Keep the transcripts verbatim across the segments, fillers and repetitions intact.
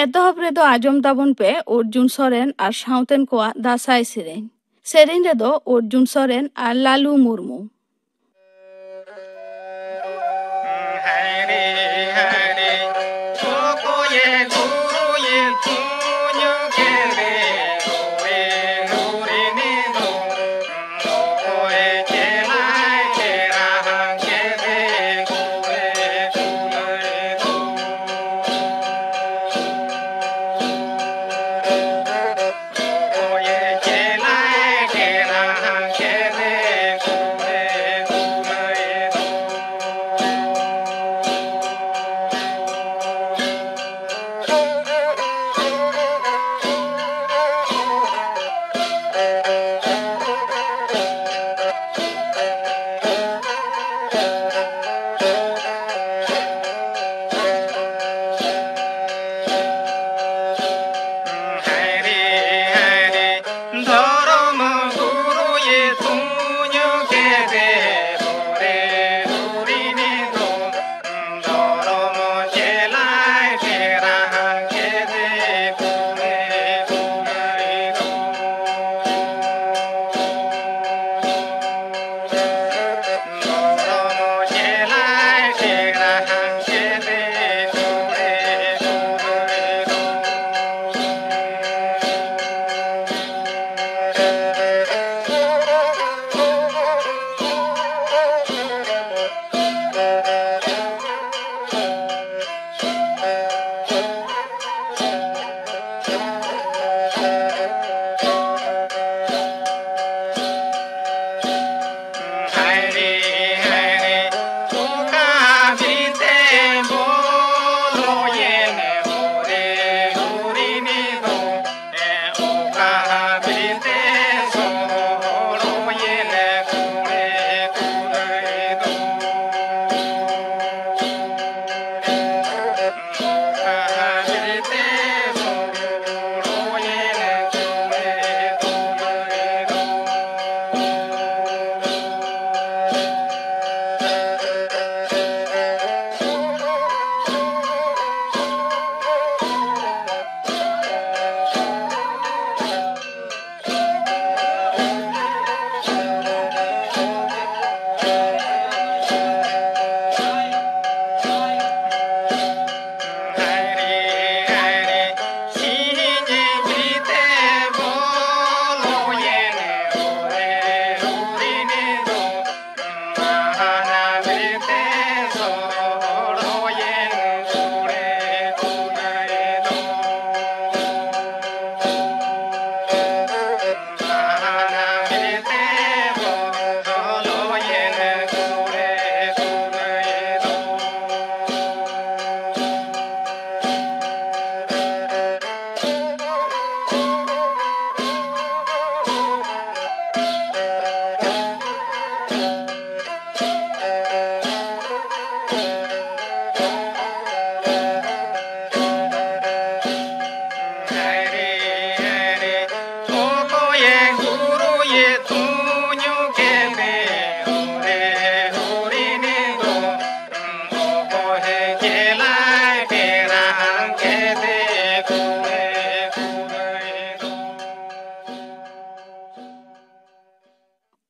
ᱮᱛᱚᱦᱚᱵ ᱨᱮᱫᱚ ᱟᱸᱡᱚᱢ ᱛᱟᱵᱚᱱ ᱯᱮ ᱚᱨᱡᱩᱱ ᱥᱚᱨᱮᱱ ᱟᱨ ᱥᱟᱶᱛᱮᱱ ᱠᱚᱣᱟᱜ ᱫᱟᱸᱥᱟᱭ ᱥᱮᱨᱮᱧ᱾ ᱥᱮᱨᱮᱧ ᱨᱮᱫᱚ ᱚᱨᱡᱩᱱ ᱥᱚᱨᱮᱱ ᱟᱨ ᱞᱟᱞᱩ ᱢᱩᱨᱢᱩ᱾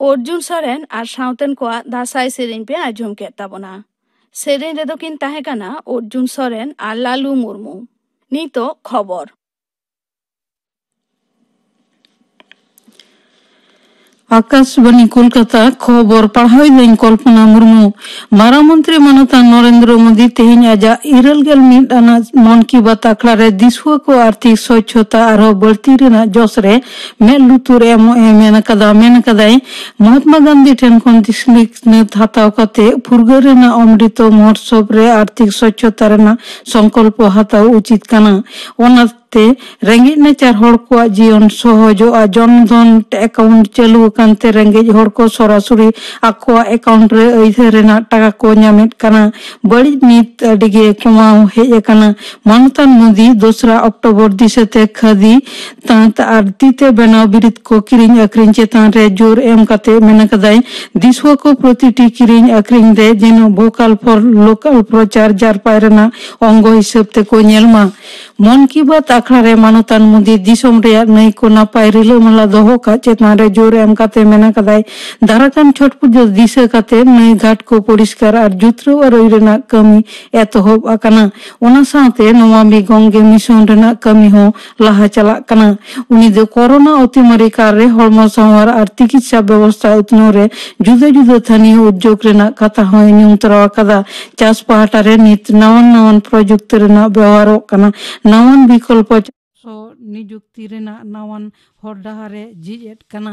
ᱚᱨᱡᱩᱱ ᱥᱚᱨᱮᱱ ᱟᱨ ᱥᱟᱶᱛᱮᱱ ᱠᱚᱣᱟᱜ ᱫᱟᱸᱥᱟᱭ ᱥᱮᱨᱮᱧ ᱯᱮ ᱟᱸᱡᱚᱢ ᱠᱮᱫ ᱛᱟᱵᱚᱱᱟ᱾ ᱥᱮᱨᱮᱧ ᱨᱮᱫᱚ ᱠᱤᱱ ᱛᱟᱦᱮᱸ ᱠᱟᱱᱟ ᱚᱨᱡᱩᱱ ᱥᱚᱨᱮᱱ ᱟᱨ ᱞᱟᱞᱩ ᱢᱩᱨᱢᱩ᱾ ᱱᱤᱛᱚᱜ ᱠᱷᱚᱵᱚᱨ᱾ ᱟᱠᱟᱥᱵᱟᱱᱤ ᱠᱳᱞᱠᱟᱛᱟ, ᱠᱷᱚᱵᱚᱨ ᱯᱟᱲᱦᱟᱣ ᱮᱫᱟᱹᱧ ᱠᱚᱞᱯᱚᱱᱟ ᱢᱩᱨᱢᱩ᱾ ᱢᱟᱨᱟᱝ ᱢᱚᱱᱛᱨᱤ ᱢᱟᱱᱚᱛᱟᱱ ᱱᱚᱨᱮᱱᱫᱨᱚ ᱢᱳᱫᱤ ᱛᱮᱦᱮᱧ ᱟᱡᱟᱜ ᱤᱨᱟᱹᱞ ᱜᱮᱞ ᱢᱤᱫ ᱟᱱᱟᱜ ᱢᱚᱱ ᱠᱤ ᱵᱟᱛ ᱟᱠᱷᱲᱟ ᱨᱮ ᱫᱤᱥᱩᱣᱟᱹ ᱠᱚ ᱟᱨᱛᱷᱤᱠ ᱥᱚᱪᱪᱷᱚᱛᱟ ᱟᱨᱦᱚᱸ ᱵᱟᱹᱲᱛᱤ ᱨᱮᱱᱟᱜ ᱡᱚᱥ ᱨᱮ ᱢᱮᱫ ᱞᱩᱛᱩᱨ ᱮᱢᱚᱜ ᱮ ᱢᱮᱱ ᱟᱠᱟᱫᱟ᱾ ᱢᱮᱱ ᱟᱠᱟᱫᱟᱭ, ᱢᱚᱦᱟᱛᱢᱟ ᱜᱟᱱᱫᱷᱤ ᱴᱷᱮᱱ ᱠᱷᱚᱱ ᱥᱤᱠᱷᱱᱟᱹᱛ ᱦᱟᱛᱟᱣ ᱠᱟᱛᱮ ᱯᱷᱩᱨᱜᱟᱹᱞ ᱨᱮᱱᱟᱜ ᱚᱢᱨᱤᱛ ᱢᱚᱦᱳᱛᱥᱚᱵ ᱨᱮ ᱟᱨᱛᱷᱤᱠ ᱥᱚᱪᱪᱷᱚᱛᱟ ᱨᱮᱱᱟᱜ ᱥᱚᱝᱠᱚᱞᱯᱚ ᱦᱟᱛᱟᱣ ᱩᱪᱤᱛ ᱠᱟᱱᱟ᱾ ᱚᱱᱟᱛᱮ ᱨᱮᱸᱜᱮᱡ ᱱᱟᱪᱟᱨ ᱦᱚᱲ ᱠᱚᱣᱟᱜ ᱡᱤᱭᱚᱱ ᱥᱚᱦᱚᱡᱚᱜᱼᱟ᱾ ᱡᱚᱱ ᱫᱷᱚᱱ ᱮᱠᱟᱣᱩᱱᱴ ᱪᱟᱹᱞᱩ ᱟᱠᱟᱱ ᱛᱮ ᱨᱮᱸᱜᱮᱡ ᱦᱚᱲ ᱠᱚ ᱥᱚᱨᱟᱥᱚᱨᱤ ᱟᱠᱚᱣᱟᱜ ᱮᱠᱟᱣᱩᱱᱴ ᱨᱮ ᱟᱹᱭᱫᱟᱹᱨ ᱨᱮᱱᱟᱜ ᱴᱟᱠᱟ ᱠᱚ ᱧᱟᱢᱮᱫ ᱠᱟᱱᱟ᱾ ᱵᱟᱹᱲᱤᱡ ᱱᱤᱛ ᱟᱹᱰᱤ ᱜᱮ ᱠᱚᱢᱟᱣ ᱦᱮᱡ ᱟᱠᱟᱱᱟ᱾ ᱢᱟᱱᱚᱛᱟᱱ ᱢᱳᱫᱤ ᱫᱚᱥᱨᱟ ᱚᱠᱴᱳᱵᱚᱨ ᱫᱤᱥᱟᱹᱛᱮ ᱠᱷᱟᱹᱫᱤ ᱛᱟᱸᱛ ᱟᱨ ᱛᱤ ᱛᱮ ᱵᱮᱱᱟᱣ ᱵᱤᱨᱤᱫ ᱠᱚ ᱠᱤᱨᱤᱧ ᱟᱹᱠᱷᱨᱤᱧ ᱪᱮᱛᱟᱱ ᱨᱮ ᱡᱳᱨ ᱮᱢ ᱠᱟᱛᱮ ᱢᱮᱱ ᱟᱠᱟᱫᱟᱭ, ᱫᱤᱥᱩᱣᱟᱹ ᱠᱚ ᱯᱨᱚᱛᱤᱴᱤ ᱠᱤᱨᱤᱧ ᱟᱹᱠᱷᱨᱤᱧ ᱨᱮ ᱡᱮᱱᱚ ᱵᱷᱳᱠᱟᱞ ᱯᱷᱚᱨ ᱞᱳᱠᱟᱞ ᱯᱨᱚᱪᱟᱨ ᱡᱟᱨᱯᱟᱭ ᱨᱮᱱᱟᱜ ᱚᱝᱜᱚ ᱦᱤᱥᱟᱹᱵ ᱛᱮᱠᱚ ᱧᱮᱞ ᱢᱟ᱾ ᱢᱚᱱ ᱠᱤ ᱵᱟᱛ ᱟᱠᱷᱲᱟ ᱨᱮ ᱢᱟᱱᱚᱛᱟᱱ ᱢᱳᱫᱤ ᱫᱤᱥᱚᱢ ᱨᱮᱭᱟᱜ ᱱᱟᱹᱭ ᱠᱚ ᱱᱟᱯᱟᱭ ᱨᱤᱞᱟᱹᱢᱟᱞᱟ ᱫᱚᱦᱚ ᱠᱟᱜ ᱪᱮᱛᱟᱱ ᱨᱮ ᱡᱳᱨ ᱮᱢ ᱠᱟᱛᱮ ᱢᱮᱱ ᱟᱠᱟᱫᱟᱭ, ᱫᱟᱨᱟᱠᱟᱱ ᱪᱷᱚᱴ ᱯᱩᱡᱟᱹ ᱫᱤᱥᱟᱹ ᱠᱟᱛᱮ ᱱᱟᱹᱭ ᱜᱷᱟᱴ ᱠᱚ ᱯᱚᱨᱤᱥᱠᱟᱨ ᱟᱨ ᱡᱩᱛᱨᱟᱹᱣ ᱟᱹᱨᱩᱭ ᱨᱮᱱᱟᱜ ᱠᱟᱹᱢᱤ ᱮᱛᱚᱦᱚᱵ ᱟᱠᱟᱱᱟ᱾ ᱚᱱᱟ ᱥᱟᱶᱛᱮ ᱱᱚᱢᱟᱢᱤ ᱜᱚᱝᱜᱮ ᱢᱤᱥᱚᱱ ᱨᱮᱱᱟᱜ ᱠᱟᱹᱢᱤ ᱦᱚᱸ ᱞᱟᱦᱟ ᱪᱟᱞᱟᱜ ᱠᱟᱱᱟ᱾ ᱩᱱᱤ ᱫᱚ ᱠᱚᱨᱳᱱᱟ ᱚᱛᱤᱢᱟᱨᱤ ᱠᱟᱞ ᱨᱮ ᱦᱚᱲᱢᱚ ᱥᱟᱶᱟᱨ ᱟᱨ ᱛᱤᱠᱤᱪᱪᱷᱟ ᱵᱮᱵᱚᱥᱛᱷᱟ ᱩᱛᱱᱟᱹᱣ ᱨᱮ ᱡᱩᱫᱟᱹ ᱡᱩᱫᱟᱹ ᱛᱷᱟᱹᱱᱤᱭᱚ ᱩᱫᱽᱡᱳᱜᱽ ᱨᱮᱱᱟᱜ ᱠᱟᱛᱷᱟ ᱦᱚᱸᱭ ᱧᱩᱢ ᱛᱚᱨᱟᱣ ᱟᱠᱟᱫᱟ᱾ ᱪᱟᱥ ᱯᱟᱦᱴᱟ ᱨᱮ ᱱᱤᱛ ᱱᱟᱣᱟᱱ ᱱᱟᱣᱟᱱ ᱯᱨᱚᱡᱩᱠᱛᱤ ᱨᱮᱱᱟᱜ ᱵᱮᱣᱦᱟᱨᱚᱜ ᱠᱟᱱᱟ᱾ ᱱᱟᱣᱟᱱ ᱵᱤᱠᱚᱞᱯᱚ ᱥᱚ ᱱᱤᱡᱩᱠᱛᱤ ᱨᱮᱱᱟᱜ ᱱᱟᱣᱟᱱ ᱦᱚᱨ ᱰᱟᱦᱟᱨ ᱮ ᱡᱷᱤᱡ ᱮᱫ ᱠᱟᱱᱟ᱾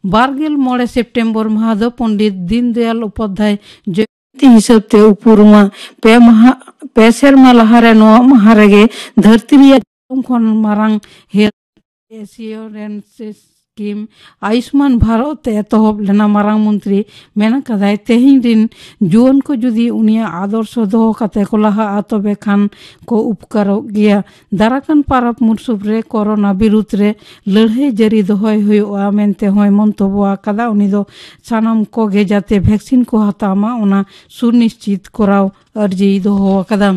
ᱵᱟᱨᱜᱮᱞ ᱢᱚᱬᱮ ᱥᱮᱯᱴᱮᱢᱵᱚᱨ ᱢᱟᱦᱟ ᱫᱚ ᱯᱚᱱᱰᱤᱛ ᱫᱤᱱᱫᱚᱭᱟᱞ ᱩᱯᱟᱫᱷᱭᱟᱭ ᱡᱚᱭᱚᱱᱛᱤ ᱦᱤᱥᱟᱹᱵ ᱛᱮ ᱩᱯᱨᱩᱢᱟ᱾ ᱯᱮ ᱢᱟᱦᱟ, ᱯᱮ ᱥᱮᱨᱢᱟ ᱞᱟᱦᱟᱨᱮ ᱱᱚᱣᱟ ᱢᱟᱦᱟ ᱨᱮᱜᱮ ᱫᱷᱟᱹᱨᱛᱤ ᱨᱮᱭᱟᱜ ᱡᱚᱛᱚ ᱠᱷᱚᱱ ᱢᱟᱨᱟᱝ ᱦᱮᱞᱛᱷ ᱮᱥᱤᱭᱳᱨᱮᱱᱥ ᱥᱠᱤᱢ ᱟᱭᱩᱥᱢᱟᱱ ᱵᱷᱟᱨᱚᱛ ᱮ ᱮᱛᱚᱦᱚᱵ ᱞᱮᱱᱟ᱾ ᱢᱟᱨᱟᱝ ᱢᱚᱱᱛᱨᱤ ᱢᱮᱱ ᱟᱠᱟᱫᱟᱭ, ᱛᱮᱦᱮᱧ ᱨᱤᱱ ᱡᱩᱣᱟᱹᱱ ᱠᱚ ᱡᱩᱫᱤ ᱩᱱᱤᱭᱟᱜ ᱟᱫᱚᱨᱥᱚ ᱫᱚᱦᱚ ᱠᱟᱛᱮ ᱠᱚ ᱞᱟᱦᱟᱜᱼᱟ, ᱛᱚᱵᱮ ᱠᱷᱟᱱ ᱠᱚ ᱩᱯᱠᱟᱨᱚᱜ ᱜᱮᱭᱟ᱾ ᱫᱟᱨᱟᱠᱟᱱ ᱯᱟᱨᱟᱵᱽ ᱢᱩᱨᱥᱩᱵ ᱨᱮ ᱠᱚᱨᱳᱱᱟ ᱵᱤᱨᱩᱫᱽ ᱨᱮ ᱞᱟᱹᱲᱦᱟᱹᱭ ᱡᱟᱹᱨᱤ ᱫᱚᱦᱚᱭ ᱦᱩᱭᱩᱜᱼᱟ ᱢᱮᱱᱛᱮ ᱦᱚᱸᱭ ᱢᱚᱱᱛᱚᱵᱚ ᱟᱠᱟᱫᱟ᱾ ᱩᱱᱤ ᱫᱚ ᱥᱟᱱᱟᱢ ᱠᱚᱜᱮ ᱡᱟᱛᱮ ᱵᱷᱮᱠᱥᱤᱱ ᱠᱚ ᱦᱟᱛᱟᱣ ᱢᱟ, ᱚᱱᱟ ᱥᱩᱱᱤᱥᱪᱤᱛ ᱠᱚᱨᱟᱣ ᱟᱹᱨᱡᱤᱭ ᱫᱚᱦᱚ ᱟᱠᱟᱫᱟ᱾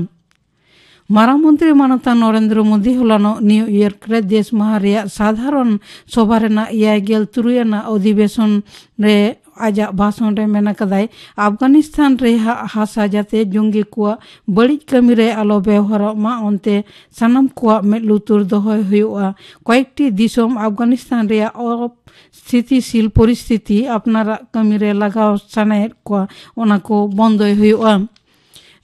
ᱢᱟᱨᱟᱝ ᱢᱚᱱᱛᱨᱤ ᱢᱟᱱᱚᱛᱟᱱ ᱱᱚᱨᱮᱱᱫᱨᱚ ᱢᱳᱫᱤ ᱦᱚᱞᱟᱱᱚᱜ ᱱᱤᱭᱩ ᱤᱭᱚᱨᱠ ᱨᱮ ᱫᱮᱥ ᱢᱟᱦᱟ ᱨᱮᱭᱟᱜ ᱥᱟᱫᱷᱟᱨᱚᱱ ᱥᱚᱵᱷᱟ ᱨᱮᱱᱟᱜ ᱮᱭᱟᱭ ᱜᱮᱞ ᱛᱩᱨᱩᱭ ᱟᱱᱟᱜ ᱚᱫᱷᱤᱵᱮᱥᱚᱱ ᱨᱮ ᱟᱡᱟᱜ ᱵᱷᱟᱥᱚᱱ ᱨᱮ ᱢᱮᱱ ᱟᱠᱟᱫᱟᱭ, ᱟᱯᱷᱜᱟᱱᱤᱥᱛᱟᱱ ᱨᱮᱭᱟᱜ ᱦᱟᱥᱟ ᱡᱟᱛᱮ ᱡᱚᱝᱜᱤ ᱠᱚᱣᱟᱜ ᱵᱟᱹᱲᱤᱡ ᱠᱟᱹᱢᱤ ᱨᱮ ᱟᱞᱚ ᱵᱮᱣᱦᱟᱨᱚᱜ ᱢᱟ, ᱚᱱᱛᱮ ᱥᱟᱱᱟᱢ ᱠᱚᱣᱟᱜ ᱢᱮᱫ ᱞᱩᱛᱩᱨ ᱫᱚᱦᱚᱭ ᱦᱩᱭᱩᱜᱼᱟ᱾ ᱠᱚᱭᱮᱠᱴᱤ ᱫᱤᱥᱚᱢ ᱟᱯᱷᱜᱟᱱᱤᱥᱛᱟᱱ ᱨᱮᱭᱟᱜ ᱚᱥᱛᱷᱤᱛᱤᱥᱤᱞ ᱯᱚᱨᱤᱥᱛᱷᱤᱛᱤ ᱟᱯᱱᱟᱨᱟᱜ ᱠᱟᱹᱢᱤ ᱨᱮ ᱞᱟᱜᱟᱣ ᱥᱟᱱᱟᱭᱮᱫ ᱠᱚᱣᱟ, ᱚᱱᱟ ᱠᱚ ᱵᱚᱱᱫᱚᱭ ᱦᱩᱭᱩᱜᱼᱟ᱾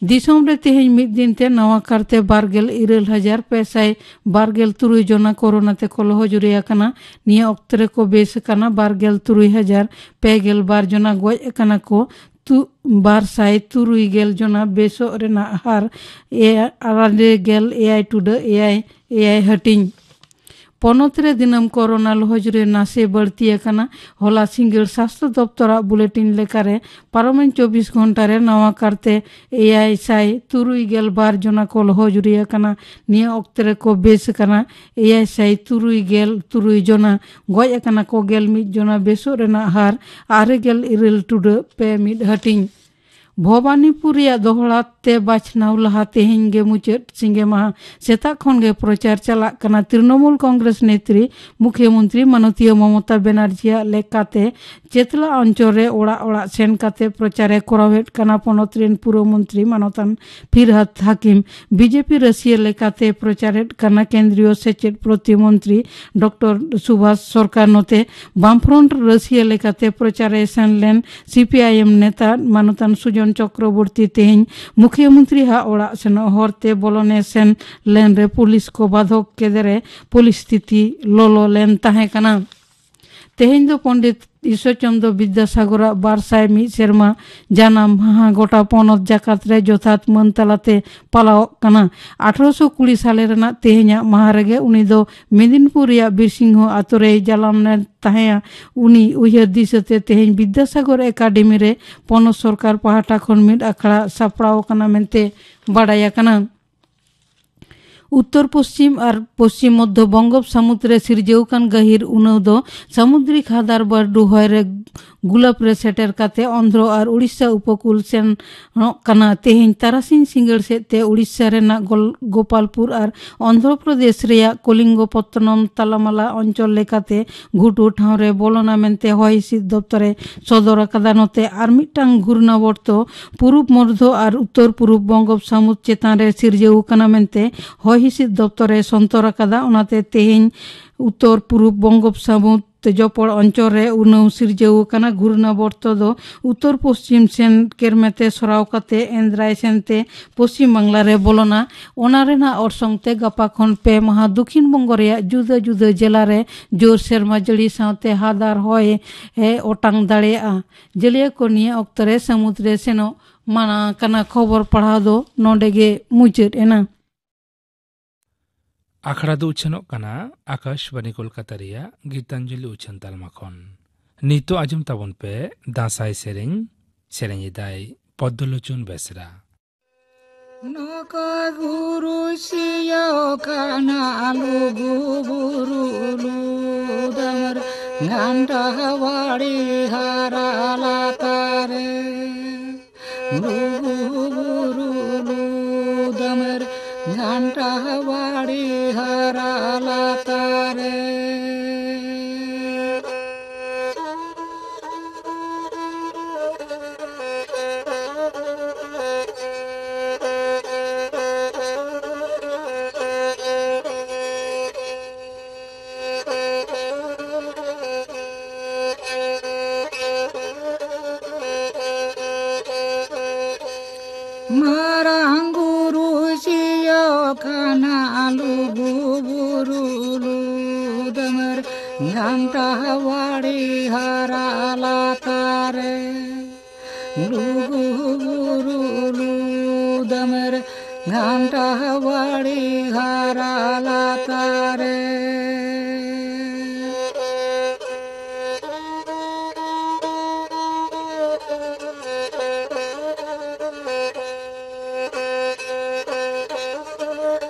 ᱫᱤᱥᱚᱢ ᱨᱮ ᱛᱮᱦᱮᱧ ᱢᱤᱫ ᱫᱤᱱ ᱛᱮ ᱱᱟᱣᱟ ᱠᱟᱨᱛᱮ ᱵᱟᱨ ᱜᱮᱞ ᱤᱨᱟᱹᱞ ᱦᱟᱡᱟᱨ ᱯᱮ ᱥᱟᱭ ᱵᱟᱨ ᱜᱮᱞ ᱛᱩᱨᱩᱭ ᱡᱚᱱᱟ ᱠᱳᱨᱳᱱᱟ ᱛᱮᱠᱚ ᱞᱚᱦᱚᱡᱩᱨᱤ ᱟᱠᱟᱱᱟ᱾ ᱱᱤᱭᱟᱹ ᱚᱠᱛᱚ ᱨᱮᱠᱚ ᱵᱮᱥ ᱟᱠᱟᱱᱟ ᱵᱟᱨ ᱜᱮᱞ ᱛᱩᱨᱩᱭ ᱦᱟᱡᱟᱨ ᱯᱮ ᱜᱮᱞ ᱵᱟᱨ ᱡᱚᱱᱟ, ᱜᱚᱡ ᱟᱠᱟᱱᱟ ᱠᱚ ᱛᱩ-, ᱵᱟᱨ ᱥᱟᱭ ᱛᱩᱨᱩᱭ ᱜᱮᱞ ᱡᱚᱱᱟ, ᱵᱮᱥᱚᱜ ᱨᱮᱱᱟᱜ ᱦᱟᱨ ᱮ-, ᱟᱨᱮ ᱜᱮᱞ ᱮᱭᱟᱭ ᱴᱩᱰᱟᱹᱜ ᱮᱭᱟᱭ ᱮᱭᱟᱭ ᱦᱟᱹᱴᱤᱧ᱾ ᱯᱚᱱᱚᱛ ᱨᱮ ᱫᱤᱱᱟᱹᱢ ᱠᱳᱨᱳᱱᱟ ᱞᱚᱦᱚᱡᱩᱨᱤ ᱱᱟᱥᱮ ᱵᱟᱹᱲᱛᱤ ᱟᱠᱟᱱᱟ᱾ ᱦᱚᱞᱟ ᱥᱤᱸᱜᱟᱹᱲ ᱥᱟᱥᱛᱷᱚ ᱫᱚᱯᱛᱚᱨᱟᱜ ᱵᱩᱞᱮᱴᱤᱱ ᱞᱮᱠᱟᱨᱮ ᱯᱟᱨᱚᱢᱮᱱ ᱪᱚᱵᱵᱤᱥ ᱜᱷᱚᱱᱴᱟ ᱨᱮ ᱱᱟᱣᱟ ᱠᱟᱨᱛᱮ ᱮᱭᱟᱭ ᱥᱟᱭ ᱛᱩᱨᱩᱭ ᱜᱮᱞ ᱵᱟᱨ ᱡᱚᱱᱟ ᱠᱚ ᱞᱚᱦᱚᱡᱩᱨᱤ ᱟᱠᱟᱱᱟ᱾ ᱱᱤᱭᱟᱹ ᱚᱠᱛᱮ ᱨᱮᱠᱚ ᱵᱮᱥ ᱟᱠᱟᱱᱟ ᱮᱭᱟᱭ ᱥᱟᱭ ᱛᱩᱨᱩᱭ ᱜᱮᱞ ᱛᱩᱨᱩᱭ ᱡᱚᱱᱟ, ᱜᱚᱡ ᱟᱠᱟᱱᱟ ᱠᱚ ᱜᱮᱞ ᱢᱤᱫ ᱡᱚᱱᱟ, ᱵᱮᱥᱚᱜ ᱨᱮᱱᱟᱜ ᱦᱟᱨ ᱟᱨᱮ ᱜᱮᱞ ᱤᱨᱟᱹᱞ ᱴᱩᱰᱟᱹᱜ ᱯᱮ ᱢᱤᱫ ᱦᱟᱹᱴᱤᱧ᱾ ᱵᱷᱚᱵᱟᱱᱤᱯᱩᱨ ᱨᱮᱭᱟᱜ ᱫᱚᱦᱲᱟ ᱛᱮ ᱵᱟᱪᱷᱱᱟᱣ ᱞᱟᱦᱟ ᱛᱮᱦᱮᱧ ᱜᱮ ᱢᱩᱪᱟᱹᱫ ᱥᱤᱸᱜᱮ ᱢᱟᱦᱟ ᱥᱮᱛᱟᱜ ᱠᱷᱚᱱ ᱜᱮ ᱯᱨᱚᱪᱟᱨ ᱪᱟᱞᱟᱜ ᱠᱟᱱᱟ᱾ ᱛᱨᱤᱱᱚᱢᱩᱞ ᱠᱚᱝᱜᱨᱮᱥ ᱱᱮᱛᱨᱤ ᱢᱩᱠᱷᱭᱚᱢᱚᱱᱛᱨᱤ ᱢᱟᱱᱚᱛᱤᱭᱟᱹ ᱢᱚᱢᱚᱛᱟ ᱵᱮᱱᱟᱨᱡᱤᱭᱟᱜ ᱞᱮᱠᱟᱛᱮ ᱪᱮᱛᱞᱟ ᱚᱧᱪᱚᱞ ᱨᱮ ᱚᱲᱟᱜ ᱚᱲᱟᱜ ᱥᱮᱱ ᱠᱟᱛᱮ ᱯᱨᱚᱪᱟᱨᱮ ᱠᱚᱨᱟᱣᱮᱫ ᱠᱟᱱᱟ᱾ ᱯᱚᱱᱚᱛ ᱨᱮᱱ ᱯᱩᱨᱟᱹ ᱢᱚᱱᱛᱨᱤ ᱢᱟᱱᱚᱛᱟᱱ ᱯᱷᱤᱨᱦᱟᱫ ᱦᱟᱠᱤᱢ, ᱵᱤᱡᱮᱯᱤ ᱨᱟᱹᱥᱤᱭᱟᱹ ᱞᱮᱠᱟᱛᱮ ᱯᱨᱚᱪᱟᱨᱮᱫ ᱠᱟᱱᱟ᱾ ᱠᱮᱱᱫᱨᱤᱭᱚ ᱥᱮᱪᱮᱫ ᱯᱨᱚᱛᱤᱢᱚᱱᱛᱨᱤ ᱰᱚᱠᱴᱚᱨ ᱥᱩᱵᱷᱟᱥ ᱥᱚᱨᱠᱟᱨ ᱱᱚᱛᱮ ᱵᱟᱢᱯᱷᱨᱚᱱᱴ ᱨᱟᱹᱥᱤᱭᱟᱹ ᱞᱮᱠᱟᱛᱮ ᱯᱨᱚᱪᱟᱨᱮ ᱥᱮᱱ ᱞᱮᱱ ᱥᱤᱯᱤᱟᱭᱮᱢ ᱱᱮᱛᱟ ᱢᱟᱱᱚᱛᱟᱱ ᱥᱩᱡᱚᱱ ᱪᱚᱠᱨᱚᱵᱚᱨᱛᱤ ᱛᱮᱦᱮᱧ ᱢᱩᱠᱷᱭᱚᱢᱚᱱᱛᱨᱤ ᱦᱟᱜ ᱚᱲᱟᱜ ᱥᱮᱱᱚᱜ ᱦᱚᱨᱛᱮ ᱵᱚᱞᱚᱱᱮ ᱥᱮᱱ ᱞᱮᱱ ᱨᱮ ᱯᱩᱞᱤᱥ ᱠᱚ ᱵᱟᱫᱷᱚᱠ ᱠᱮᱫᱮᱨᱮ ᱯᱚᱨᱤᱥᱛᱷᱤᱛᱤ ᱞᱚᱞᱚ ᱞᱮᱱ ᱛᱟᱦᱮᱸ ᱠᱟᱱᱟ᱾ ᱛᱮᱦᱮᱧ ᱫᱚ ᱯᱚᱱᱰᱤᱛ ᱤᱥᱥᱚᱨ ᱪᱚᱱᱫᱨᱚ ᱵᱤᱫᱽᱫᱟᱥᱟᱜᱚᱨᱟᱜ ᱵᱟᱨ ᱥᱟᱭ ᱢᱤᱫ ᱥᱮᱨᱢᱟ ᱡᱟᱱᱟᱢ ᱢᱟᱦᱟ ᱜᱚᱴᱟ ᱯᱚᱱᱚᱛ ᱡᱟᱠᱟᱛ ᱨᱮ ᱡᱚᱛᱷᱟᱛ ᱢᱟᱹᱱ ᱛᱟᱞᱟᱛᱮ ᱯᱟᱞᱟᱣᱚᱜ ᱠᱟᱱᱟ᱾ ᱟᱴᱷᱨᱚᱥᱚ ᱠᱩᱲᱤ ᱥᱟᱞᱮ ᱨᱮᱱᱟᱜ ᱛᱮᱦᱮᱧᱟᱜ ᱢᱟᱦᱟ ᱨᱮᱜᱮ ᱩᱱᱤ ᱫᱚ ᱢᱮᱫᱤᱱᱯᱩᱨ ᱨᱮᱭᱟᱜ ᱵᱤᱨᱥᱤᱝᱦᱚ ᱟᱛᱳ ᱨᱮᱭ ᱡᱟᱱᱟᱢ ᱞᱮᱱ ᱛᱟᱦᱮᱸᱭᱟ᱾ ᱩᱱᱤ ᱩᱭᱦᱟᱹᱨ ᱫᱤᱥᱟᱹᱛᱮ ᱛᱮᱦᱮᱧ ᱵᱤᱫᱽᱫᱟᱥᱟᱜᱚᱨ ᱮᱠᱟᱰᱮᱢᱤ ᱨᱮ ᱯᱚᱱᱚᱛ ᱥᱚᱨᱠᱟᱨ ᱯᱟᱦᱴᱟ ᱠᱷᱚᱱ ᱢᱤᱫ ᱟᱠᱷᱲᱟ ᱥᱟᱯᱲᱟᱣ ᱟᱠᱟᱱᱟ ᱢᱮᱱᱛᱮ ᱵᱟᱰᱟᱭ ᱟᱠᱟᱱᱟ᱾ ᱩᱛᱛᱚᱨ ᱯᱚᱥᱪᱤᱢ ᱟᱨ ᱯᱚᱥᱪᱤᱢ ᱢᱚᱫᱽᱫᱷᱚ ᱵᱚᱝᱜᱳᱯ ᱥᱟᱹᱢᱩᱫ ᱨᱮ ᱥᱤᱨᱡᱟᱹᱣ ᱟᱠᱟᱱ ᱜᱟᱹᱦᱤᱨ ᱩᱱᱟᱹᱣ ᱫᱚ ᱥᱟᱢᱩᱫᱨᱤᱠ ᱦᱟᱫᱟᱨ ᱵᱟᱹᱨᱰᱩ ᱦᱚᱭ ᱨᱮ ᱜᱩᱞᱟᱯ ᱨᱮ ᱥᱮᱴᱮᱨ ᱠᱟᱛᱮ ᱚᱱᱫᱷᱨᱚ ᱟᱨ ᱩᱲᱤᱥᱥᱟ ᱩᱯᱚᱠᱩᱞ ᱥᱮᱱᱚᱜ ᱠᱟᱱᱟ᱾ ᱛᱮᱦᱮᱧ ᱛᱟᱨᱟᱥᱤᱧ ᱥᱤᱸᱜᱟᱹᱲ ᱥᱮᱫ ᱛᱮ ᱩᱲᱤᱥᱥᱟ ᱨᱮᱱᱟᱜ ᱜᱳᱞ-, ᱜᱳᱯᱟᱞᱯᱩᱨ ᱟᱨ ᱚᱱᱫᱷᱨᱚ ᱯᱨᱚᱫᱮᱥ ᱨᱮᱭᱟᱜ ᱠᱚᱞᱤᱝᱜᱚᱯᱚᱛᱛᱚᱱᱚᱢ ᱛᱟᱞᱟᱢᱟᱞᱟ ᱚᱧᱪᱚᱞ ᱞᱮᱠᱟᱛᱮ ᱜᱷᱩᱴᱩ ᱴᱷᱟᱶ ᱨᱮ ᱵᱚᱞᱚᱱᱟ ᱢᱮᱱᱛᱮ ᱦᱚᱭ ᱦᱤᱸᱥᱤᱫ ᱫᱚᱯᱛᱚᱨ ᱮ ᱥᱚᱫᱚᱨ ᱟᱠᱟᱫᱟ᱾ ᱱᱚᱛᱮ ᱟᱨ ᱢᱤᱫᱴᱟᱝ ᱜᱷᱩᱨᱱᱟᱵᱚᱨᱛᱚ ᱯᱩᱨᱩᱵ ᱢᱚᱨᱫᱷᱚ ᱟᱨ ᱩᱛᱛᱚᱨ ᱯᱩᱨᱩᱵ ᱵᱚᱝᱜᱳᱯ ᱥᱟᱹᱢᱩᱫ ᱪᱮᱛᱟᱱ ᱨᱮ ᱥᱤᱨᱡᱟᱹᱣ ᱟᱠᱟᱱᱟ ᱢᱮᱱᱛᱮ ᱦᱚᱭ ᱦᱤᱸᱥᱤᱫ ᱫᱚᱯᱛᱚᱨ ᱮ ᱥᱚᱱᱛᱚᱨ ᱟᱠᱟᱫᱟ᱾ ᱚᱱᱟᱛᱮ ᱛᱮᱦᱮᱧ ᱩᱛᱛᱚᱨ ᱯᱩᱨᱩᱵ ᱵᱚᱝᱜᱳᱯ ᱥᱟᱹᱢᱩᱫ ᱡᱚᱯᱚᱲ ᱚᱧᱪᱚᱞ ᱨᱮ ᱩᱱᱟᱹᱣ ᱥᱤᱨᱡᱟᱹᱣ ᱟᱠᱟᱱᱟ᱾ ᱜᱷᱩᱨᱱᱟᱵᱚᱨᱛᱚ ᱫᱚ ᱩᱛᱛᱚᱨ ᱯᱚᱥᱪᱤᱢ ᱥᱮᱱ ᱠᱮᱨᱢᱮᱛᱮ ᱥᱚᱨᱟᱣ ᱠᱟᱛᱮ ᱮᱱᱫᱨᱟᱭ ᱥᱮᱱᱛᱮ ᱯᱚᱥᱪᱤᱢ ᱵᱟᱝᱞᱟ ᱨᱮ ᱵᱚᱞᱚᱱᱟ᱾ ᱚᱱᱟ ᱨᱮᱱᱟᱜ ᱚᱨᱥᱚᱝ ᱛᱮ ᱜᱟᱯᱟ ᱠᱷᱚᱱ ᱯᱮ ᱢᱟᱦᱟ ᱫᱚᱠᱷᱤᱱ ᱵᱚᱝᱜᱚ ᱨᱮᱭᱟᱜ ᱡᱩᱫᱟᱹ ᱡᱩᱫᱟᱹ ᱡᱮᱞᱟ ᱨᱮ ᱡᱳᱨ ᱥᱮᱨᱢᱟ ᱡᱟᱹᱲᱤ ᱥᱟᱶᱛᱮ ᱦᱟᱫᱟᱨ ᱦᱚᱭ ᱮ ᱚᱴᱟᱝ ᱫᱟᱲᱮᱭᱟᱜᱼᱟ᱾ ᱡᱟᱹᱞᱤᱭᱟᱹ ᱠᱚ ᱱᱤᱭᱟᱹ ᱚᱠᱛᱚ ᱨᱮ ᱥᱟᱹᱢᱩᱫ ᱨᱮ ᱥᱮᱱᱚᱜ ᱢᱟᱱᱟ ᱠᱟᱱᱟ᱾ ᱠᱷᱚᱵᱚᱨ ᱯᱟᱲᱦᱟᱣ ᱫᱚ ᱱᱚᱰᱮ ᱜᱮ ᱢᱩᱪᱟᱹᱫ ᱮᱱᱟ᱾ ᱟᱠᱷᱲᱟ ᱫᱚ ᱩᱪᱷᱟᱹᱱᱚᱜ ᱠᱟᱱᱟ ᱟᱠᱟᱥᱵᱟᱬᱤ ᱠᱳᱞᱠᱟᱛᱟ ᱨᱮᱭᱟᱜ ᱜᱤᱛᱟᱧᱡᱚᱞᱤ ᱩᱪᱷᱟᱹᱱ ᱛᱟᱞᱢᱟ ᱠᱷᱚᱱ᱾ ᱱᱤᱛᱚᱜ ᱟᱸᱡᱚᱢ ᱛᱟᱵᱚᱱ ᱯᱮ ᱫᱟᱸᱥᱟᱭ ᱥᱮᱨᱮᱧ᱾ ᱥᱮᱨᱮᱧ ᱮᱫᱟᱭ ᱯᱚᱫᱽᱫᱚᱞᱳᱪᱚᱱ ᱵᱮᱥᱨᱟ᱾ ᱱᱚᱠᱟ ᱜᱩᱨᱩ ᱥᱤᱭᱚ ᱠᱟᱱᱟ ᱞᱩᱜᱩ ᱵᱩᱨᱩ ᱞᱩᱫᱟᱢᱟᱨ ᱜᱷᱟᱱᱴᱟ ᱵᱟᱲᱤ ᱦᱟᱨᱟ ᱞᱟᱛᱟᱨ ᱨᱮ᱾ ᱞᱩᱜᱩ ᱵᱩᱨᱩ ᱞᱩᱫᱟᱢᱟᱨ ᱜᱷᱟᱱᱴᱟ ᱵᱟᱲᱤ ᱦᱟᱨᱟ ᱞᱟᱛᱟᱨ ᱨᱮ᱾ ᱢᱟᱨᱟᱝ ᱜᱩᱨᱩ ᱥᱤᱭᱚ ᱠᱟᱱᱟ ᱞᱩᱜᱩ ᱵᱩᱨᱩ ᱞᱩᱫᱟᱢᱟᱨ ᱜᱷᱟᱱᱴᱟ ᱵᱟᱲᱤ ᱦᱟᱨᱟ ᱞᱟᱛᱟᱨ ᱨᱮ᱾ ᱞᱩᱜᱩ ᱵᱩᱨᱩ ᱞᱩᱫᱟᱢᱟᱨ ᱜᱷᱟᱱᱴᱟ ᱵᱟᱲᱤ ᱦᱟᱨᱟ ᱞᱟᱛᱟᱨ ᱨᱮ᱾